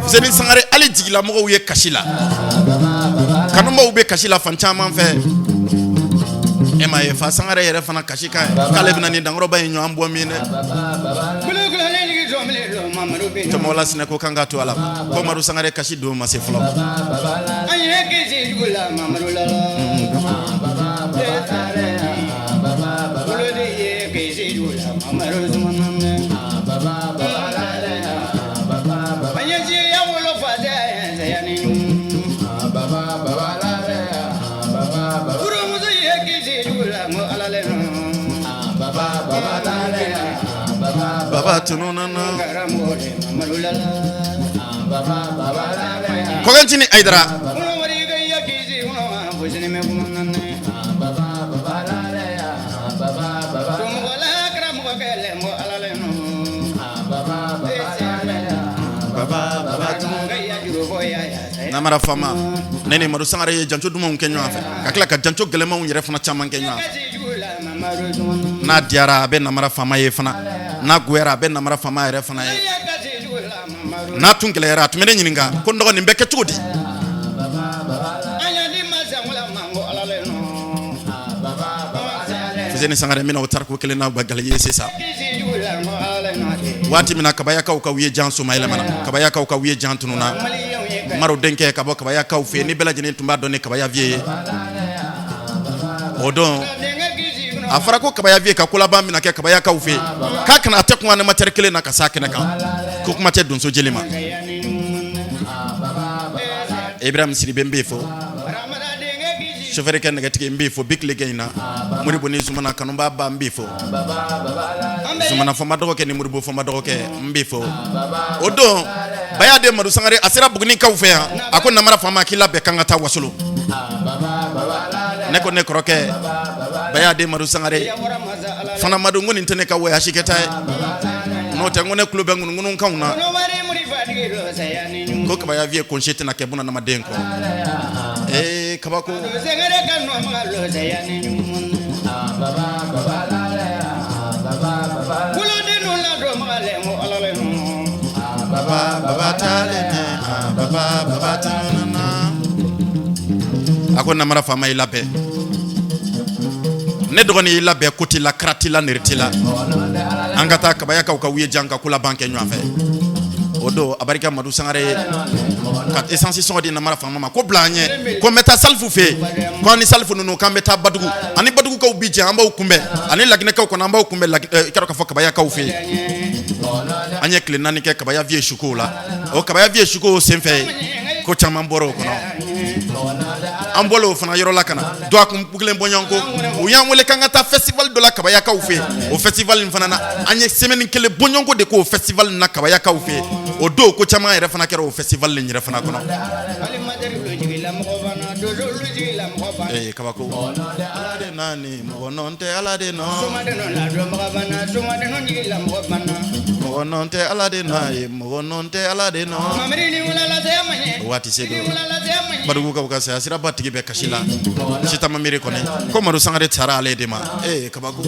Fuseni Sangare, hali jigilamɔgɔw ye kasi la, kanubaw bɛ kasi la fan caman fɛ. E m'a ye, fa Sangare yɛrɛ fana kasi kan k'ale bɛna nin dankɔrɔba in ɲɔgɔn bɔ min dɛ. Cɛmɔgɔ la sinɛ ko kan ka to a la ko Madu Sangare kasi don ma se fɔlɔ. Baba tununna Kɔkɛncinin Hayidara. Namara Faama, ne ni Madu Sangare ye janjo dumanw kɛ ɲɔgɔn fɛ, ka tila ka janjo gɛlɛmanw yɛrɛ fana caman kɛ ɲɔgɔn fɛ. N'a diyara, a bɛ Namara Faama ye fana. N'a goyara, a bɛ Namara Faama yɛrɛ fana ye. N'a tun gɛlɛyara, a tun bɛ ne ɲininka ko n dɔgɔ, nin bɛ kɛ cogo di? Fuseni Sangare, n bɛna o tariku kelen na ba ye sisan. Waati min na kabayakaw ka wiye jan somayɛlɛmana, kabayakaw ka wiye jan tununna, Maro denkɛ ka bɔ kabayakaw fɛ yen, ni bɛɛ lajɛlen tun b'a dɔn ni kabaya viye ye o don. A fɔra ko Kabaya Vieux ka kolaban bɛna kɛ Kabayakaw fɛ yen, k'a kana a tɛ kun animateur kelen na ka s'a kɛnɛ kan, ko kuma tɛ donso jeli ma. Ibrahim Sidibe, n b'i fo. Chauffeur kɛ nɛgɛtigi, n b'i fo bi tilegan in na. Modibo ni Zumana kanuba ba, n b'i fo. Zumana Fɔnba dɔgɔkɛ ni Modibo Fɔnba dɔgɔkɛ, n b'i fo. O don Baya den Madu Sangare, a sera Bugunikaw fɛ yan, a ko Namara Faama, k'i labɛn k'an ka taa Wasolo. Ne ko ne kɔrɔkɛ Baya den Madu Sangare fana Madu, n ko nin tɛ ne ka voyage kɛta ye, n'o tɛ n ko ne tulo bɛ ŋunuŋunukanw na ko Kabaya Vieux congé tɛna kɛ bunadamaden kɔ. Ee, kabako. A ko Namara Faama, y'i labɛn, ne dɔgɔnin, y'i labɛn, ko t'i la, kara t'i la, nere t'i la, an ka taa Kabayakaw ka wuye jan ka ko laban kɛ ɲɔgɔn fɛ. O don a barika Madu Sangare ye ka essence sɔngɔ di Namara Faama ma, ko bila an ɲɛ, ko n bɛ taa Salifu fɛ yen, ko an ni Salifu ninnu k'an bɛ taa Badugu, ani Badugukaw bi jɛ, an b'aw kunbɛn, ani Laginɛkaw kɔnɔ, an b'aw kunbɛn i ka dɔn k'a fɔ Kabayakaw fɛ yen. An ye tile 4 kɛ Kabaya Vieux sukow la. O Kabaya Vieux sukow senfɛ, ko caman bɔra o kɔnɔ. An bɔla o fana yɔrɔ la ka na dɔgɔkun kelen bɔɲɔgɔnko, u y'an wele k'an ka taa festival dɔ la Kabayakaw fɛ yen. O festival in fana na, an ye semaine kelen bɔɲɔgɔnko de k'o festival in na Kabayakaw fɛ yen. O don ko caman yɛrɛ fana kɛra o festival in yɛrɛ fana kɔnɔ. Ee, kabako. Ala de nani, mɔgɔ nɔ tɛ, Ala de nɔ, mɔgɔ nɔ tɛ, Ala de nɔ ye, mɔgɔ nɔ tɛ, Ala de nɔ. Waati se don Badugukaw ka saya siraba tigi bɛ kasi la, Sitama miiri kɔni ko Madu Sangare sara ale de ma. Ee, kabako.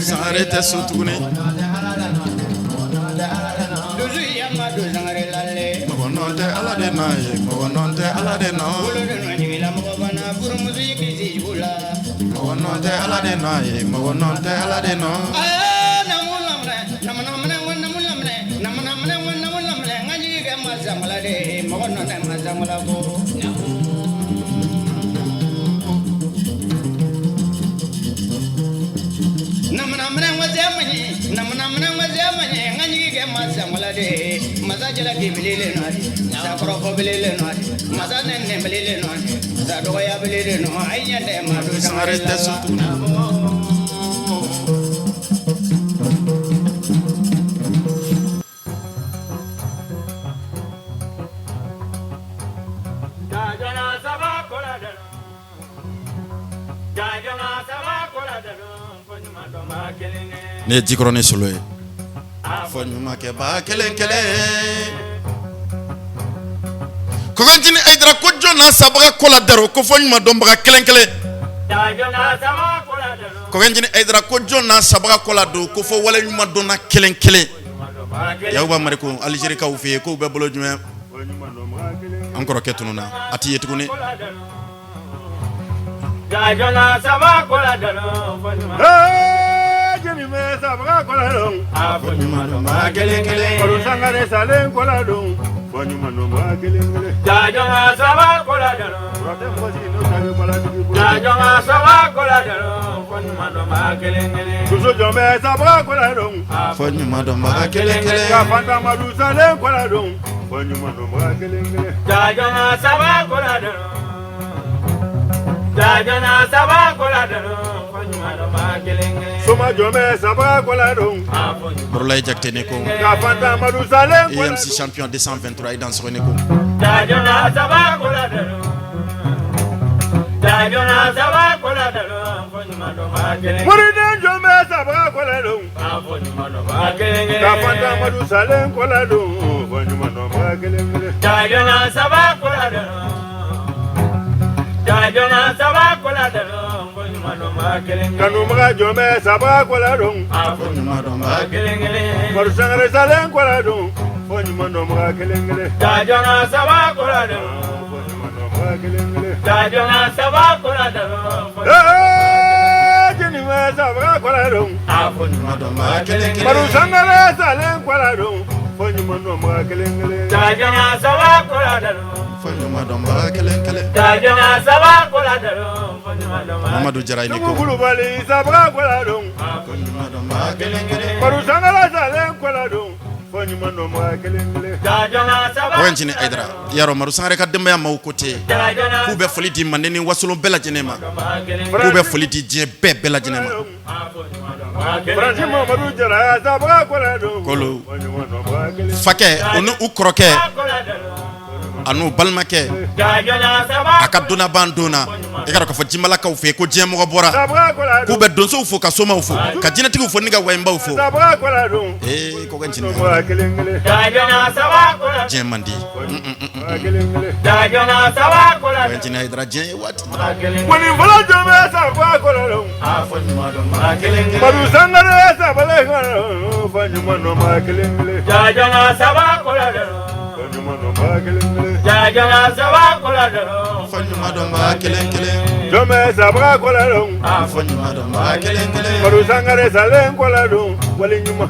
Sangare tɛ so tuguni. Mɔgɔ nɔ tɛ, Ala de nɔ ye, mɔgɔ nɔ tɛ, Ala de nɔ, mɔgɔ nɔ tɛ, Ala de nɔ ye, mɔgɔ nɔ tɛ, Ala de nɔ. Sangare tɛ so tuguni. Ne ye Jikɔrɔni Solo ye, fɔ ɲumankɛba kelen kelen. Kɔkɛncinin Ayidara ko jɔn n'a sabaga ko la daro, ko fɔ ɲuman dɔnbaga kelen kelen. Kɔkɛncinin Ayidara ko jɔn n'a sabaga ko la don, ko fɔ wale ɲuman dɔnna kelen kelen. Yakuba Mariko, Alizerikaw fɛ yen, k'u bɛ bolo jumɛn? An kɔrɔkɛ tununna, a tɛ ye tuguni. Fɔ ɲuman dɔnbaga kelen kelen. Soma jɔnbɛ saba kɔla don. Borolaye Jakite ne ko. Ka Fanta Amadu Salen kɔla. EMC champion 223, i dansɔgɔ ne ko. Jajona saba kola dalo. Jajona saba kola dalo. Fo ɲuman dɔ b'a kelen. Muriden jɔnbɛ saba kɔla don. Fo ɲuman dɔ b'a kelen Ka kelen. Fanta Amadu Salen kɔla don. Fo ɲuman dɔ b'a kelen kelen. Jajona saba kola dalo. Jajona saba kola dalo. Fo ɲuman dɔ b'a kelen kelen. Kanubaga jɔnbɛ saba kɔla don. Fo ɲuman dɔ b'a kelen kelen. Madu Sangare Salen kɔla don. Fo ɲuman dɔ b'a kelen kelen. Jajona saba kola dalo. Fo ɲuman dɔ b'a kelen kelen. Jajona saba kola dalo. Ee jeni bɛ saba kɔla don. Fo ɲuman dɔ b'a kelen kelen. Madu Sangare Salen kɔla don. Fo ɲuman dɔ b'a kelen kelen. Jajona saba kola dalo. Fo ɲuman dɔnbaga kelen kelen. Jajona saba kola dalo. Fo ɲuman dɔ b'a Mamadu Jara i ni Nugu ko. Kulubali saba kɔla don. Fo ɲuman dɔnbaga kelen kelen. Madu Sangare Salen kɔla don. Fo ɲuman dɔ b'a kelen kelen. Jajona saba. Kɔkɛ Ncinin Ayidara, i y'a dɔn Madu Sangare ka denbaya maaw ko ten, k'u bɛ foli di Manden ni Wasolon bɛɛ lajɛlen ma, k'u bɛ foli di diɲɛ bɛɛ bɛɛ lajɛlen ma. Faransi Mamadu Jara saba kɔla don. K'olu Fo ɲuman dɔ b'a kelen. fakɛ, o ni u kɔrɔkɛ an'u balimakɛ, a ka donnaban don na, i ka dɔn k'a fɔ Jimalakaw fɛ yen ko diɲɛmɔgɔ bɔra, Saba kɔla k'u don. bɛ donsow fo, ka somaw fo, ka jinɛtigiw fo ni ka wayinbaw fo. Saba kɔla don. Ee Kɔkɛ Ncinin Fo b'a kelen kelen. Diɲɛ man di. B'a kelen kelen. Kɔkɛ Ncinin Ayidara, diɲɛ ye waati. Kɔni fɔlɔ jɔn bɛ saba kɔla don. Madu Sangare saba kɔla don. Fo ɲuman dɔ b'a kelen kelen. Fo ɲuman dɔ b'a kelen kelen. Fo ɲuman dɔnbaga kelen kelen. Jɔn bɛ saba kɔla don. Fo ɲuman dɔnbaga kelen kelen. Madu Sangare Salen kɔla don. Wali ɲuman.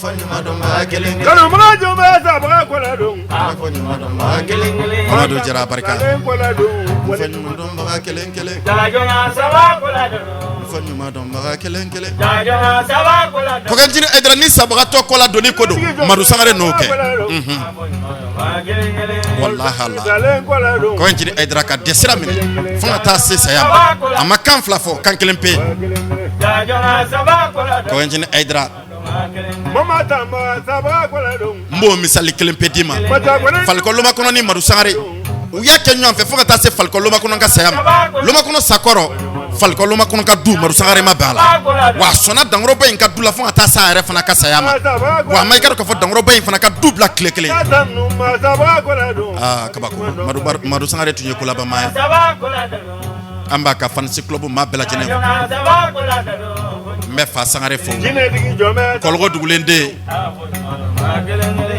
Fo ɲuman dɔnbaga kelen kelen. Kanubaga jɔn bɛ saba kɔla don. Fo ɲuman dɔnbaga kelen kelen. Mamadu Jara barika. Salen kɔla don. Fo Wali ɲuman dɔnbaga kelen kelen. Fo ɲuman dɔnbaga kelen kelen. Kɔkɛ Ncinin Ayidara, ni sabagatɔ kɔla donni ko don, Madu Sangare n'o kɛ. Walahi Ala. Salen kɔla don. Kɔkɛ Ncinin Ayidara ka dɛsɛra minɛ fo ka taa se saya ma. A ma kan fila fɔ, kan kelen pe. Kɔkɛ Ncinin Ayidara, Mama Tamba saba kɔla don. n b'o misali kelen pe d'i ma. Mata kɔnɛ. Falikɔ Lomakɔnɔ ni Madu Sangare, u y'a kɛ ɲɔgɔn fɛ fo ka taa se Falikɔ Lomakɔnɔ ka saya ma. Lomakɔnɔ sakɔrɔ, Falikɔ Lomakɔnɔ ka du, Madu Sangare ma bɛn a la. Wa a sɔnna Dankɔrɔba in ka du la fo ka taa se a yɛrɛ fana ka saya ma. Wa a ma i ka dɔn k'a fɔ Dankɔrɔba in fana ka du bila tile kelen. Numa saba kɔla don. Aa kabako, Madu Sangare tun ye kolabama ye. An b'a ka fans club maa bɛɛ lajɛlen fo. N bɛ fa Sangare fo. Jinɛtigi jɔn bɛ. Kɔlɔgɔ dugulen den.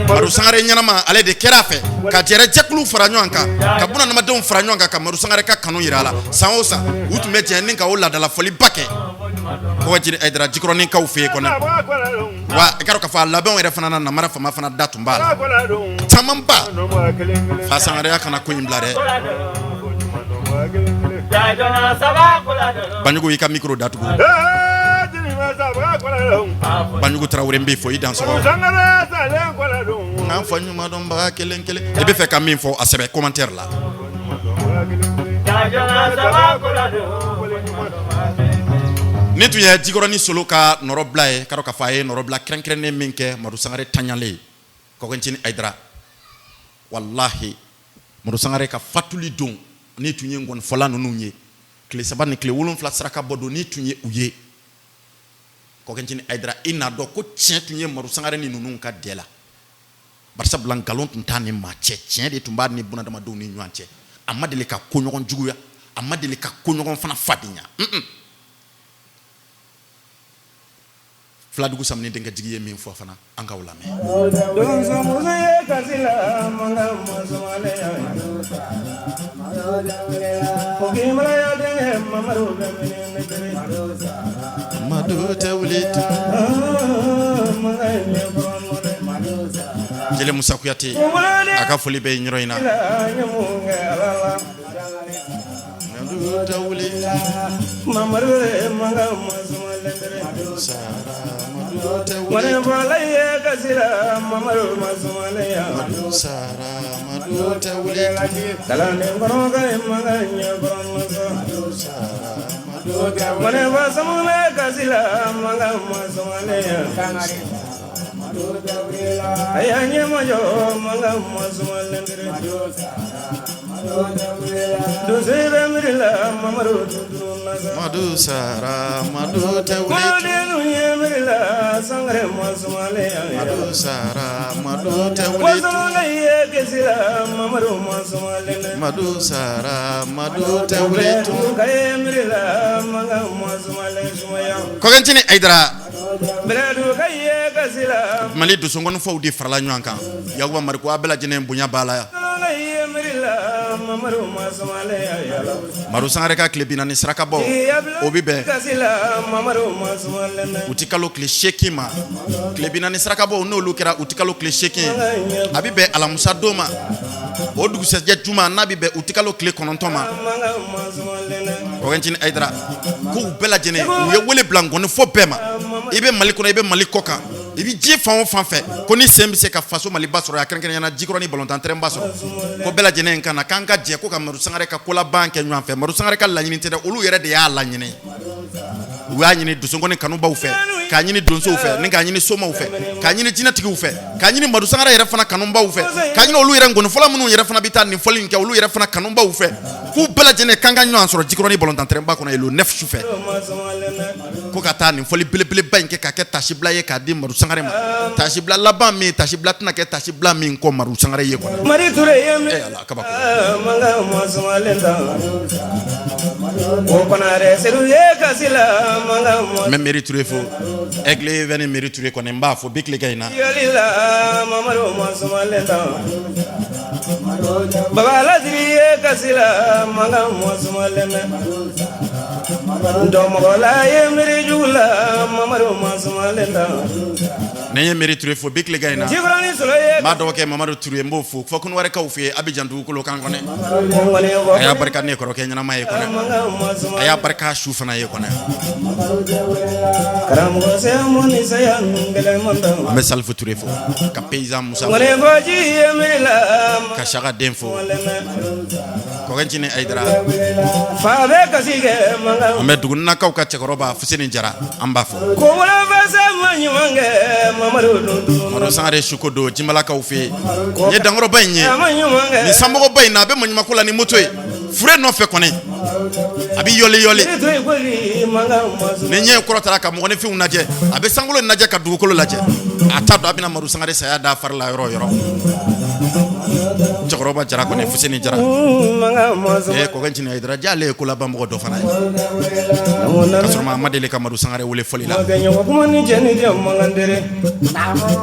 Madu Sangare ɲɛnama, ale de kɛra a fɛ ka jɛrɛ jɛkulu fara ɲɔgɔn kan, ka bunadamadenw fara ɲɔgɔn kan, ka Madu Sangare ka kanu yira a la. San o san u tun bɛ jɛ ni ka o laadalafɔliba kɛ Kɔkɛ Ncinin Ayidara Jikɔrɔninkaw fɛ yen kɔnɔ. Saba kɔla don. Wa i ka dɔn k'a fɔ a labɛnw yɛrɛ fana na, namara fama fana da tun b'a la Saba kɔla don. camanba. Dɔ b'a kelen kelen. Fa Sangareya kana ko in bila dɛ. Fo ɲuman dɔ b'a kelen kelen. Banjugu, y'i ka micro datugu. Ee jeni bɛ saba kɔla don. Banjugu Tarawele, n b'i fo, i dansɔgɔ. Madu Sangare Salen kɔla don. N'an fɔ ɲuman dɔnbaga kelen kelen, i bɛ fɛ ka min fɔ, a sɛbɛn commentaire la. Ni tun ye Jikɔrɔni Solo ka nɔrɔbila ye, ka dɔn k'a fɔ a ye nɔrɔbila kɛrɛnkɛrɛnnen min kɛ Madu Sangare taɲalen ye. Kɔkɛ Ncinin Ayidara, walahi Madu Sangare ka fatuli don, ni tun ye ngɔnifɔla ninnu ye tile 3 ni tile 7 saraka bɔ don, ni tun ye u ye, Kɔkɛ Ncinin Ayidara, i n'a dɔn ko tiɲɛ tun ye Madu Sangare ni ninnu ka dɛ la. Barisabula nkalon tun t'a ni maa cɛ, tiɲɛ de tun b'a ni bunadamadenw ni ɲɔgɔn cɛ. A ma deli ka ko ɲɔgɔn juguya, a ma deli ka ko ɲɔgɔn fana fadenya. Filadugu Samini denkɛ jigi ye min fɔ fana, an k'aw lamɛn. Donsomuso ye kasi la mankan masumalen o k'i denkɛ Mamadu bɛ minɛ ne Madu tɛ wuli. Mankan in ye kɔrɔmɔ Jele Musa Kuyate, a ka foli bɛ yen yɔrɔ in na. la n ye mun kɛ Ala la. Madu tɛ wuli. Mamadu mankan masumalen dere. Madu sara, Madu tɛ wuli. Ŋɔni fɔla ye kasira Mamadu masumalen ya. Madu sara, Madu tɛ wuli. Kalanden kɔrɔ ka ye mankan ɲɛkɔrɔ masa. Madu sara, Madu tɛ wuli. Ŋɔni fɔ samuna kasira mankan masumalen ya. Aya ɲɛmajɔ mankan masumalen dere. Donso bɛ miiri la Mamadu dundun nasa. Madu sara, Madu tɛ wuli. Kɔnɔdenw ɲɛ miiri la Sangare masumalen ya. Madu sara, Madu tɛ wuli. Wasolo ye kisira Mamadu masumalen dɛ. Madu sara, Madu tɛ wuli. Bɛlɛdugu ka ye miiri la mankan masumalen sumaya. Kɔkɛntini Ayidara. Bɛlɛdugu ka ye kasira. Mali donsongɔnifɔw de farala ɲɔgɔn kan. Yakuba Mariko, a bɛɛ lajɛlen bonya b'a la yan. Wasolo ye miiri la Mamadu masumalen ya. Madu Sangare ka tile 40 saraka bɔ, o bɛ bɛn Kasira Mamadu masumalen dɛ. uti kalo tile 8 ma. Tile 40 saraka bɔ, n'olu kɛra uti kalo tile 8, a bɛ bɛn alamusa don ma. O dugusɛjɛ juma, n'a bɛ bɛn uti kalo tile 9 ma. Mankan masumalen dɛ. Kɔkɛntini Ayidara k'u bɛɛ lajɛlen, u ye wele bila ngɔnifɔ bɛɛ ma. I bɛ Mali kɔnɔ, i bɛ Mali kɔ kan, i bɛ diɲɛ fan o fan fɛ, ko ni sen bɛ se ka faso Maliba sɔrɔ, a kɛrɛnkɛrɛnnenya la Jikɔrɔni balontan terrain ba sɔrɔ, ko bɛɛ lajɛlen ka na, k'an ka jɛ ko ka Madu Sangare ka kolaban kɛ ɲɔgɔn fɛ. Madu Sangare ka laɲini tɛ dɛ, olu yɛrɛ de y'a laɲini. U y'a ɲini donsongɔni kanubaw fɛ, k'a ɲini donsow fɛ, ni k'a ɲini somaw fɛ, k'a ɲini jinɛtigiw fɛ, k'a ɲini Madu Sangare yɛrɛ fana kanubaw fɛ, k'a ɲini olu yɛrɛ ngɔnifɔla minnu yɛrɛ fana bɛ taa nin fɔli in kɛ, olu yɛrɛ fana kanubaw fɛ, k'u bɛɛ lajɛlen k'an ka ɲɔgɔn sɔrɔ Jikɔrɔni balontan terrain ba kɔnɔ yen le 9 su fɛ, Masumalen dɛ. ko ka taa nin fɔli belebeleba in kɛ, k'a kɛ tasibila ye k'a di Madu Sangare ma, tasibila laban min, tasibila tɛna kɛ tasibila min kɔ Madu Sangare ye kɔni. Mari Ture ye miiri Eh Ala, kabako. Mankan masumalen da. O kɔnare Sedu ye kasila mankan N bɛ Meri Ture fo, Aigle vert ni Meri Ture kɔni, n b'a fo bi tile in na. Yoli la Mamadu masumalen da. Baba Lasiri ye kasila mankan masumalen dɛ. Dɔnmɔgɔla ye miiri jugu la Mamadu masumalen da. Ni n ye Meri Ture fo bi tile in na, Jikɔrɔni sɔrɔ ye n b'a dɔgɔkɛ Mamadu Ture, n b'o fo fɔ Kɔnɔwarikaw fɛ yen, Abidjan dugukolo kan kɔnɛ. Ŋɔni A y'a barika ne kɔrɔkɛ ɲɛnama ye kɔnɛ. Mankan A y'a masumalen. barika su fana ye kɔnɛ. Karamɔgɔ saya mɔni saya gɛlɛn man da. N bɛ Salifu Ture fo, ka paysan Musa fo, Ŋɔni fɔji ye miiri la ka Saka den fo. masumalen dɛ. Kɔkɛntini Ayidara. Fa bɛ kasi kɛ mankan. An bɛ duguninakaw ka cɛkɔrɔba Fuseni Jara, an b'a fo. Ko wolofa se ma ɲuman kɛ Mamadu dundun. Madu Sangare suko don Jimalakaw fɛ yen. Nin ye dankɔrɔba in ye. A ma ɲuman kɛ. Nin sanmɔgɔba in na, a bɛ maɲumako la ni moto ye. Fure nɔfɛ kɔni, a bɛ yɔli yɔli. Meri Ture koli mankan Ni masumalen. ɲɛ kɔrɔtara ka mɔgɔninfinw lajɛ, a bɛ sankolo lajɛ ka dugukolo lajɛ, a t'a dɔn a bɛna Madu Sangare saya da fari la yɔrɔ o yɔrɔ. Cɛkɔrɔba Jara kɔni, Fuseni Jara. Mankan masumalen. Kɔkɛntini Ayidara ja, ale ye kolabanmɔgɔ dɔ fana ye. Ka sɔrɔ a ma deli ka Madu Sangare wele fɔli la. Makɛ ɲɔgɔn kuma ni cɛ ni cɛ mankan dere.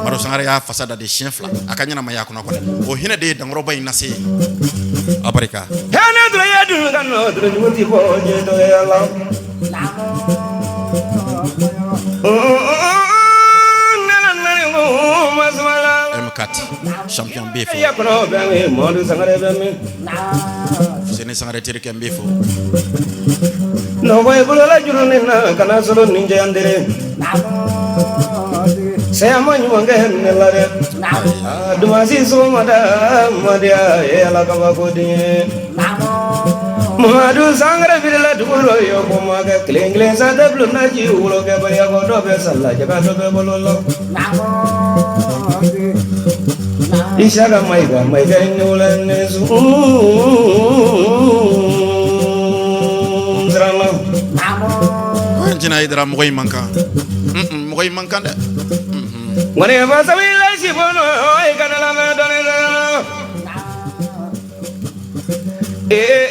Madu Sangare y'a fasa da de siɲɛ 2 a ka ɲɛnamaya kɔnɔ kɔni. O hinɛ de ye dankɔrɔba in lase yen. A barika. Hɛnɛ dɔrɔn ye dun ka nɔ dɔrɔn jugu ti bɔ diɲɛ dɔgɔya la. Nana nana ko masumala. M4 champion bɛ fo. Ya kɔnɔ bɛ min, Madu Sangare bɛ min. Fuseni Sangare terikɛ, n bɛ fo. Nɔbɔ i bolola juru nin na kana sɔrɔ nin jɛ yan dere. Saya ma ɲuman kɛ ne la dɛ. Dumasi sɔgɔmada madiya ye Ala kabako den ye. Mamadu Sangare birila dugu rɔ yo ko ma kɛ kelen kelen sa tɛ bulon na ji wolo kɛ bariya kɔ dɔ bɛ sa la jaga dɔ bɛ bolo la. Isaka Mayiga Mayiga ni wula ni su siranna. Kɔkɛntini Ayidara, mɔgɔ in man kan. Mɔgɔ in man kan dɛ. Ŋɔni fa sabila si bɔnɔ i kana lamɛn dɔɔni la. Ee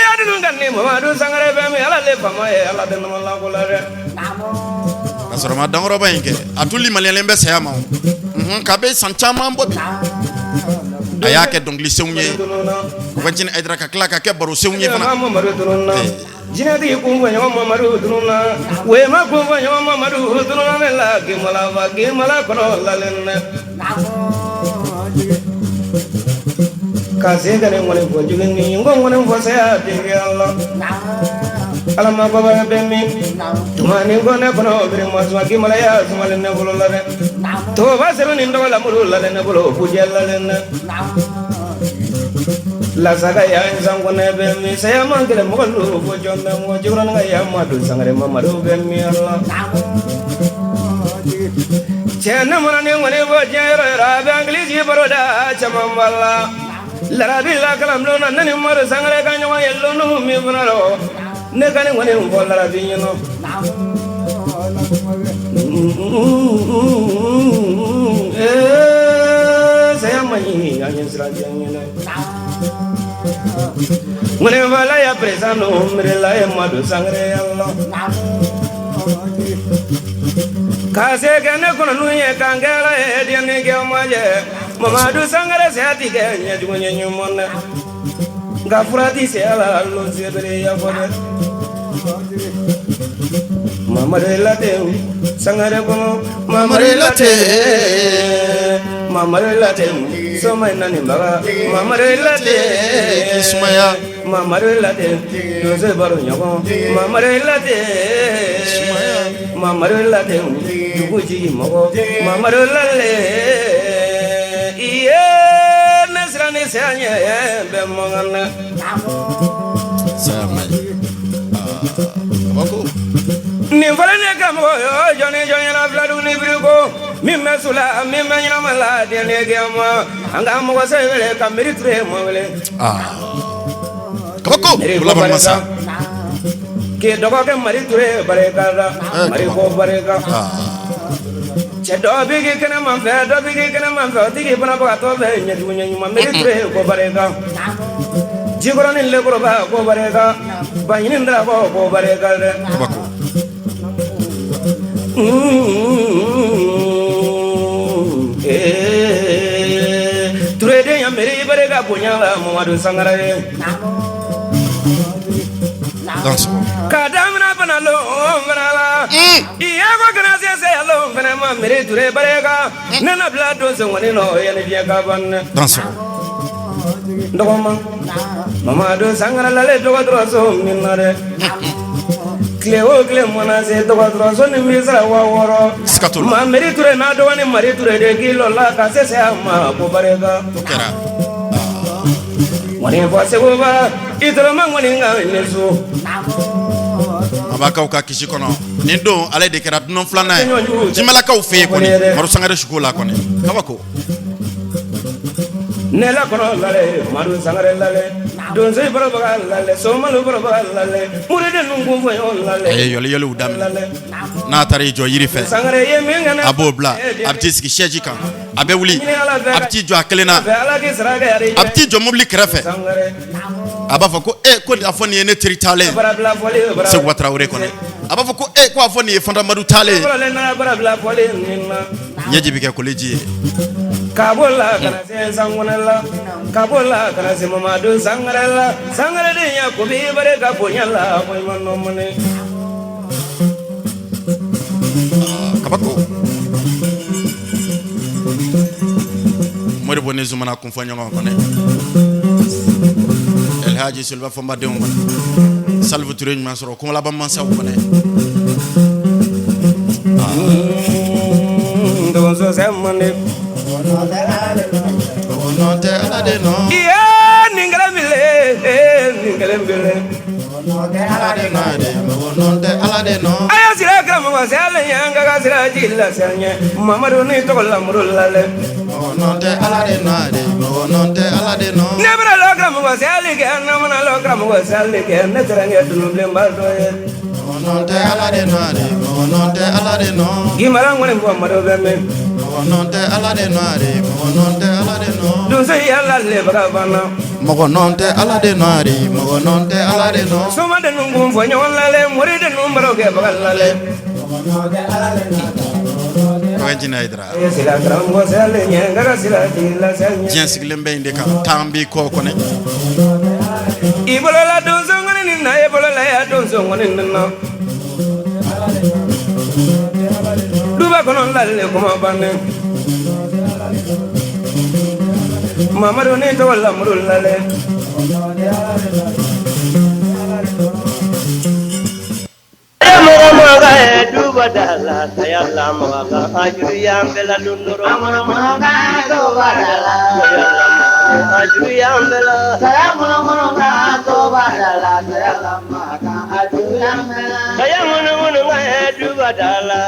ya dunu kan ni Mamadu Sangare bɛ min, Ala le fama ye, Ala tɛ nɔgɔ la ko la dɛ. Ka sɔrɔ ma dankɔrɔba in kɛ, a tun limaliyalen bɛ saya ma o. K'a bɛ san caman bɔ bi. A y'a kɛ dɔnkilisenw ye. Kɔkɛntini Ayidara, ka tila ka kɛ barosenw ye fana. Mamadu tununna, jinɛtigi kun fɔ ɲɔgɔn Mamadu tununna, wema kun fɔ ɲɔgɔn Mamadu tununna ne la gemala fa gemala kɔnɔ lalen dɛ. Ka se ka ne ŋɔni fɔ jigin ni n ko ŋɔni fɔ saya tigi ala ala ma kɔba bɛ min tuma ni ko ne kɔnɔ biri ma suma k'i malaya sumalen ne bolo la dɛ toba sɛbɛn ni tɔgɔ lamuru la dɛ ne bolo fujɛ la dɛ ne lasaga ya nsan ko ne bɛ min saya man kɛlɛ mɔgɔ lu fo jɔn bɛ n kɔ jikɔrɔnin ka ya ma don sangare mamadu bɛ min ala cɛ ne mana ni ŋɔni fɔ diɲɛ yɔrɔ yɔrɔ a bɛ angilisi baro da caman b'a la larabi la kalanbulon na ne ni Madu Sangare ka ɲɔgɔn ye lonu min fana rɔ ne ka ni ŋɔni fɔ larabi ɲɛna saya man ɲi an ye siran diɲɛ ɲɛna ŋɔni fɔla ya président no miirila ye Madu Sangare yala ka se kɛ ne kɔnɔ n'u ye k'an kɛ ala ye diɲɛ ni kɛ ma jɛ Mamadu Sangare saya ti kɛ ɲɛjugu ɲɛ ɲuman dɛ nka fura ti saya la lon sebere ya fɔ dɛ Mamadu Late Sangare kɔnɔ Mamadu Late Mamadu Late soma in nani baga Mamadu Late K'i sumaya Mamadu Late donso baro ɲɔgɔn Mamadu Late Sumaya. Mamadu Late dugu jigi mɔgɔ Mamadu Lale iye ne siran ni saya ɲɛ bɛ mankan na Saya man ɲi. Kabako. Nin fɔra ne ka mɔgɔ ye jɔnni jɔn ɲɛna filadugu ni biriko min bɛ su la min bɛ ɲɛnama la den ne kɛ ma an ka mɔgɔ sɛ wele ka miiri ture mɔ wele Kabako. Miiri ko Laban masa. K'i dɔgɔkɛ Mari Ture barika da Mari ko barika cɛ dɔ b'i k'i kɛnɛma fɛ dɔ b'i k'i kɛnɛma fɛ o tigi banabagatɔ fɛ ɲɛjugu ɲɛɲuman Mari Ture ko barika Jikɔrɔni lekɔrɔba ko barika Baɲini Darabɔ ko barika dɛ Kabako. Ture den ya miiri barika bonya la Mamadu Sangare ye Dansɔgɔ. Ka daminɛ bana lon fana la i ye ko kana se saya lon fana ma miiri Ture barika ne na bila don senkɔni nɔ yanni diɲɛ ka ban dɛ Dansɔgɔ. N dɔgɔma Mamadu Sangare lale dɔgɔtɔrɔso min na dɛ tile o tile mana se dɔgɔtɔrɔso ni bɛ sara 6000. Siga t'o la. Ma Meri Ture n'a dɔgɔnin Mari Ture de k'i lɔ la ka se saya ma ko barika O kɛra. ŋɔni fɔ Seguba i tɔrɔma ŋɔni kan ni so Mabakaw ka kisi kɔnɔ nin don ale de kɛra dunan filanan ye jimalakaw fɛ yen kɔni Madu Sangare suko la kɔni kabako. Ne la kɔnɔ lale Madu Sangare lale donso barabaga lale somalu barabaga lale muriden nun kun fɔ ɲɔgɔn lale A ye yɔli yɔliw daminɛ n'a taara i jɔ yiri fɛ Sangare ye min kɛ ne a b'o bila a bɛ t'i sigi siège kan a bɛ wuli a bɛ t'i jɔ a kelen na fɛ ala k'i sara kɛ yɛrɛ a bɛ t'i jɔ mobili kɛrɛfɛ Sangare a b'a fɔ ko e ko a fɔ nin ye ne teri taalen ye barabila fɔli bara Seguba Tarawele kɔni a b'a fɔ ko e ko a fɔ nin ye Fanta Madu taalen ye fɔlɔlen n'a barabila fɔli nin na ɲɛji bɛ kɛ koleji ye ka bɔ la ka na se Sankunɛ la ka bɔ la ka na se Mamadu Sangare la Sangare den ya ko b'i barika bonya la ko i ma nɔ mɔnɛ kabako. Moribo ni Zumana kun fɔ ɲɔgɔn kɔnɔ Elhaji Soliba Fɔnba denw kɔnɔ Salifu Ture ɲuman sɔrɔ kɔngɔlaba mansaw kɔnɔ Donso sɛ mande nɔ tɛ Ala de nɔ iye nin kɛlɛ bile nin kɛlɛ bile Ala de nɔ de mɔgɔ nɔ tɛ Ala de nɔ a y'a sira karamɔgɔ sɛ ale ɲɛ an ka ka sira jigi la sɛ ɲɛ Mamadu ni tɔgɔ lamuru lalɛ mɔgɔ nɔ tɛ Ala de nɔ de mɔgɔ nɔ tɛ Ala de nɔ ne bɛna lɔ karamɔgɔ sɛ ale kɛ ne mana lɔ karamɔgɔ sɛ ale kɛ ne taara kɛ dunubilenba dɔ ye mɔgɔ nɔ tɛ Ala de nɔ de mɔgɔ nɔ tɛ Ala de nɔ Gimara ŋɔni fɔ Madu bɛ min mɔgɔ nɔ tɛ Ala de nɔ de mɔgɔ nɔ tɛ Ala de nɔ donso yala lebaga banna mɔgɔ nɔ tɛ Ala de nɔ de mɔgɔ nɔ tɛ Ala de nɔ soma de nun kun fɔ ɲɔgɔn lalɛ mori de nun baro kɛ baga lalɛ Kɔkɛ Jina Hayidara a ye sira karamɔgɔ sɛ ale ɲɛ n ka ka sira jigi la sɛ ɲɛ diɲɛ sigilen bɛ in de kan tan b'i kɔ kɔnɛ i bolola donso ŋɔni nin na i bolola ya donso ŋɔni nin na duba kɔnɔ lalɛ kuma bannen Mamadu ni tɔgɔ lamuru lale. Mɔgɔ mɔgɔ ye duba da la saya la mɔgɔ a juru y'an bɛɛ la dondoro. A juru y'an bɛɛ la. Saya ŋunu ŋunu ŋa ye duba da la.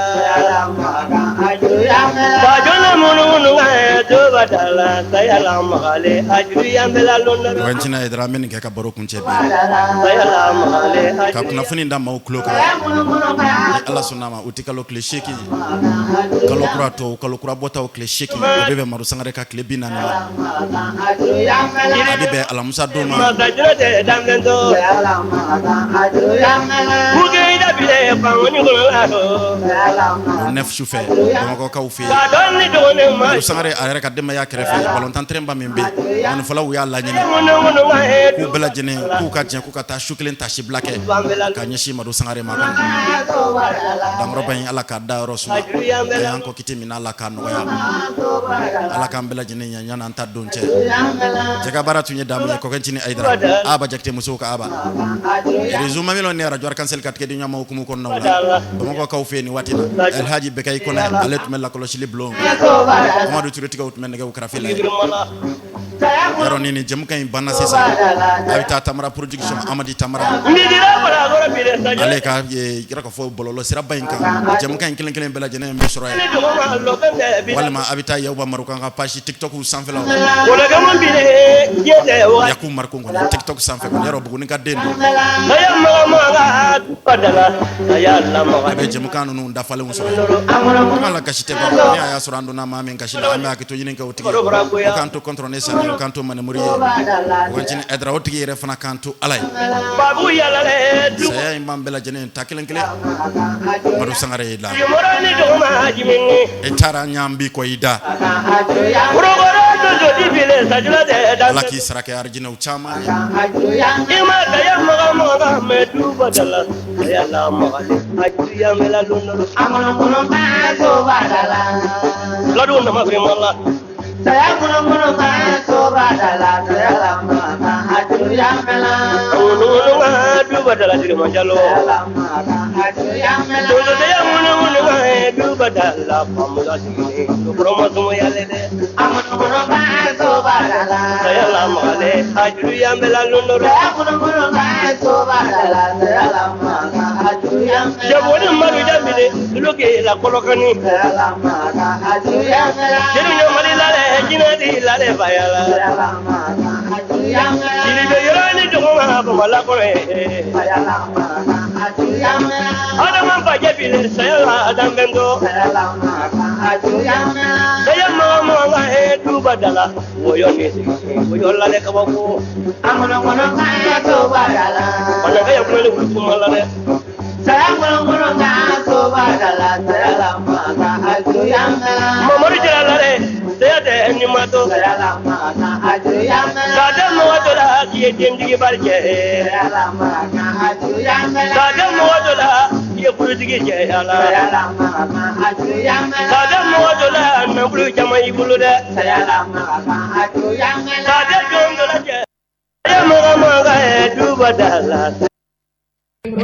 Bajona ŋunu ŋunu ŋa ye duba da la saya la mɔgɔle a juru y'an bɛɛ la dondoro. Wancina ye dara an bɛ nin kɛ ka baro kuncɛ bi. Saya la mɔgɔle a Ka juru kunnafoni da maaw tulo kan. Ni Ala sɔnna ma, uti kalo tile 8, kalo kura tɔw, kalo kura bɔtaw tile 8, o bɛ bɛn Madu Sangare ka tile 40 ma. A bɛ bɛn alamisa don ma. Masajɛ tɛ danfɛntɔ. Buge da bile fangoni kɔnɔ la do. O 9 sufɛ Bamakɔkaw fɛ yen. Ka dɔn ni dɔgɔnin ma. Madu Sangare a yɛrɛ ka denbaya kɛrɛfɛ, balontan terrain min bɛ yen, mɔnifɔlaw y'a laɲini Ŋunu ŋunu ŋa ye k'u bɛɛ lajɛlen k'u ka jɛ k'u ka taa su kelen tasibila kɛ ka ɲɛsin Madu Sangare ma. Kɔni dankɔrɔba in, Ala k'a da yɔrɔ suma, a y'an kɔ kiti min na, Ala k'a nɔgɔya, Ala k'an bɛɛ lajɛlen ɲɛ yan'an ta don cɛ. Cɛ ka baara tun ye daminɛ Kɔkɛncini Ayidara Aba Jakite musow ka Aba réseau Mamelon ni radio Arc-en-Ciel ka tigɛ di ɲɔgɔn ma hukumu kɔnɔnaw la Bamakɔkaw fɛ yen nin waati na. Elhaji Bekayi Kɔnɛ, ale tun bɛ lakɔlɔsili bulon, Amadu Turetigaw tun bɛ nɛgɛw karafe la yen. Yarɔ ni nin jɛmukan in banna sisan, a bɛ taa Tamara production, Amadi Tamara, Ndidira bala kɔrɔ bile sajɛ. ale ka yɛrɛ ka fɔ bɔlɔlɔ siraba in kan, jɛmukan in kelen kelen bɛɛ lajɛlen bɛ sɔrɔ Ni yen. dɔgɔma lɔfɛn bɛɛ bi. Walima a bɛ taa Yakuba Marukan ka page TikTok sanfɛlaw, Kɔlɔkɛman bile diɲɛ tɛ wa. Yaku Mariko kɔni TikTok sanfɛ kɔni, yarɔ Buguni ka den don. Saya mɔgɔ mɔgɔ duba da la saya la A mɔgɔ. bɛ jɛmukan ninnu dafalenw sɔrɔ yen. Kuma la gasi tɛ ban, ni a y'a sɔrɔ an donna maa min gasi la, an bɛ hakɛto ɲini kɛ o tigi ye. O k'an to kɔntɔrɔn sani, o k'an to manimuru ye o kancini Ayidara, o tigi yɛrɛ fana k'an to Ala ye. Babu yala lɛ du. Saya in b'an bɛɛ lajɛlen ta kelen kelen. Madu Sangare y'i la. Yomɔrɔ ni dɔgɔma jimini. E taara ɲan bi kɔ i da. Kurokoro dozo di bile sajula tɛ Ala danfɛntɔ. k'i sara kɛ arijinɛw caman ye. I ma saya mɔgɔ mɔgɔ mɛ duba da la saya la mɔgɔ a juru y'an bɛɛ la dondoro. Ladu nama firima la. Ŋunu ŋunu ŋa duba da la jirima jalo. Dozo tɛ ya ŋunu ŋunu ŋa ye duba da la famuya sigini. Kuroma sumu yale dɛ. Saya la mɔgɔ a juru y'an bɛɛ la dondoro. Jaboni madu jabile tulo ke la kɔlɔkani. Jeli ɲɔmali la dɛ jinɛ di la dɛ baya la. Jeli bɛ yɔrɔ ni dɔgɔma bamala kɔnɔ ye. Adama bajɛ bile saya la danfɛntɔ. Saya mɔgɔ mɔgɔ ka ye duba da la wɔyɔ ni sigi wɔyɔ la dɛ kabako. Fana ka yakuna ni wuli kuma la dɛ. Mamadu jara la dɛ saya tɛ ni ma to. K'a tɛ mɔgɔ dɔ la k'i ye dentigi bari cɛ. K'a tɛ mɔgɔ dɔ la k'i ye kulutigi cɛ ala. K'a tɛ mɔgɔ dɔ la nafolo caman y'i bolo dɛ. K'a tɛ jɔn dɔ la cɛ. Saya mɔgɔ mɔgɔ ka ye duba da la. Ko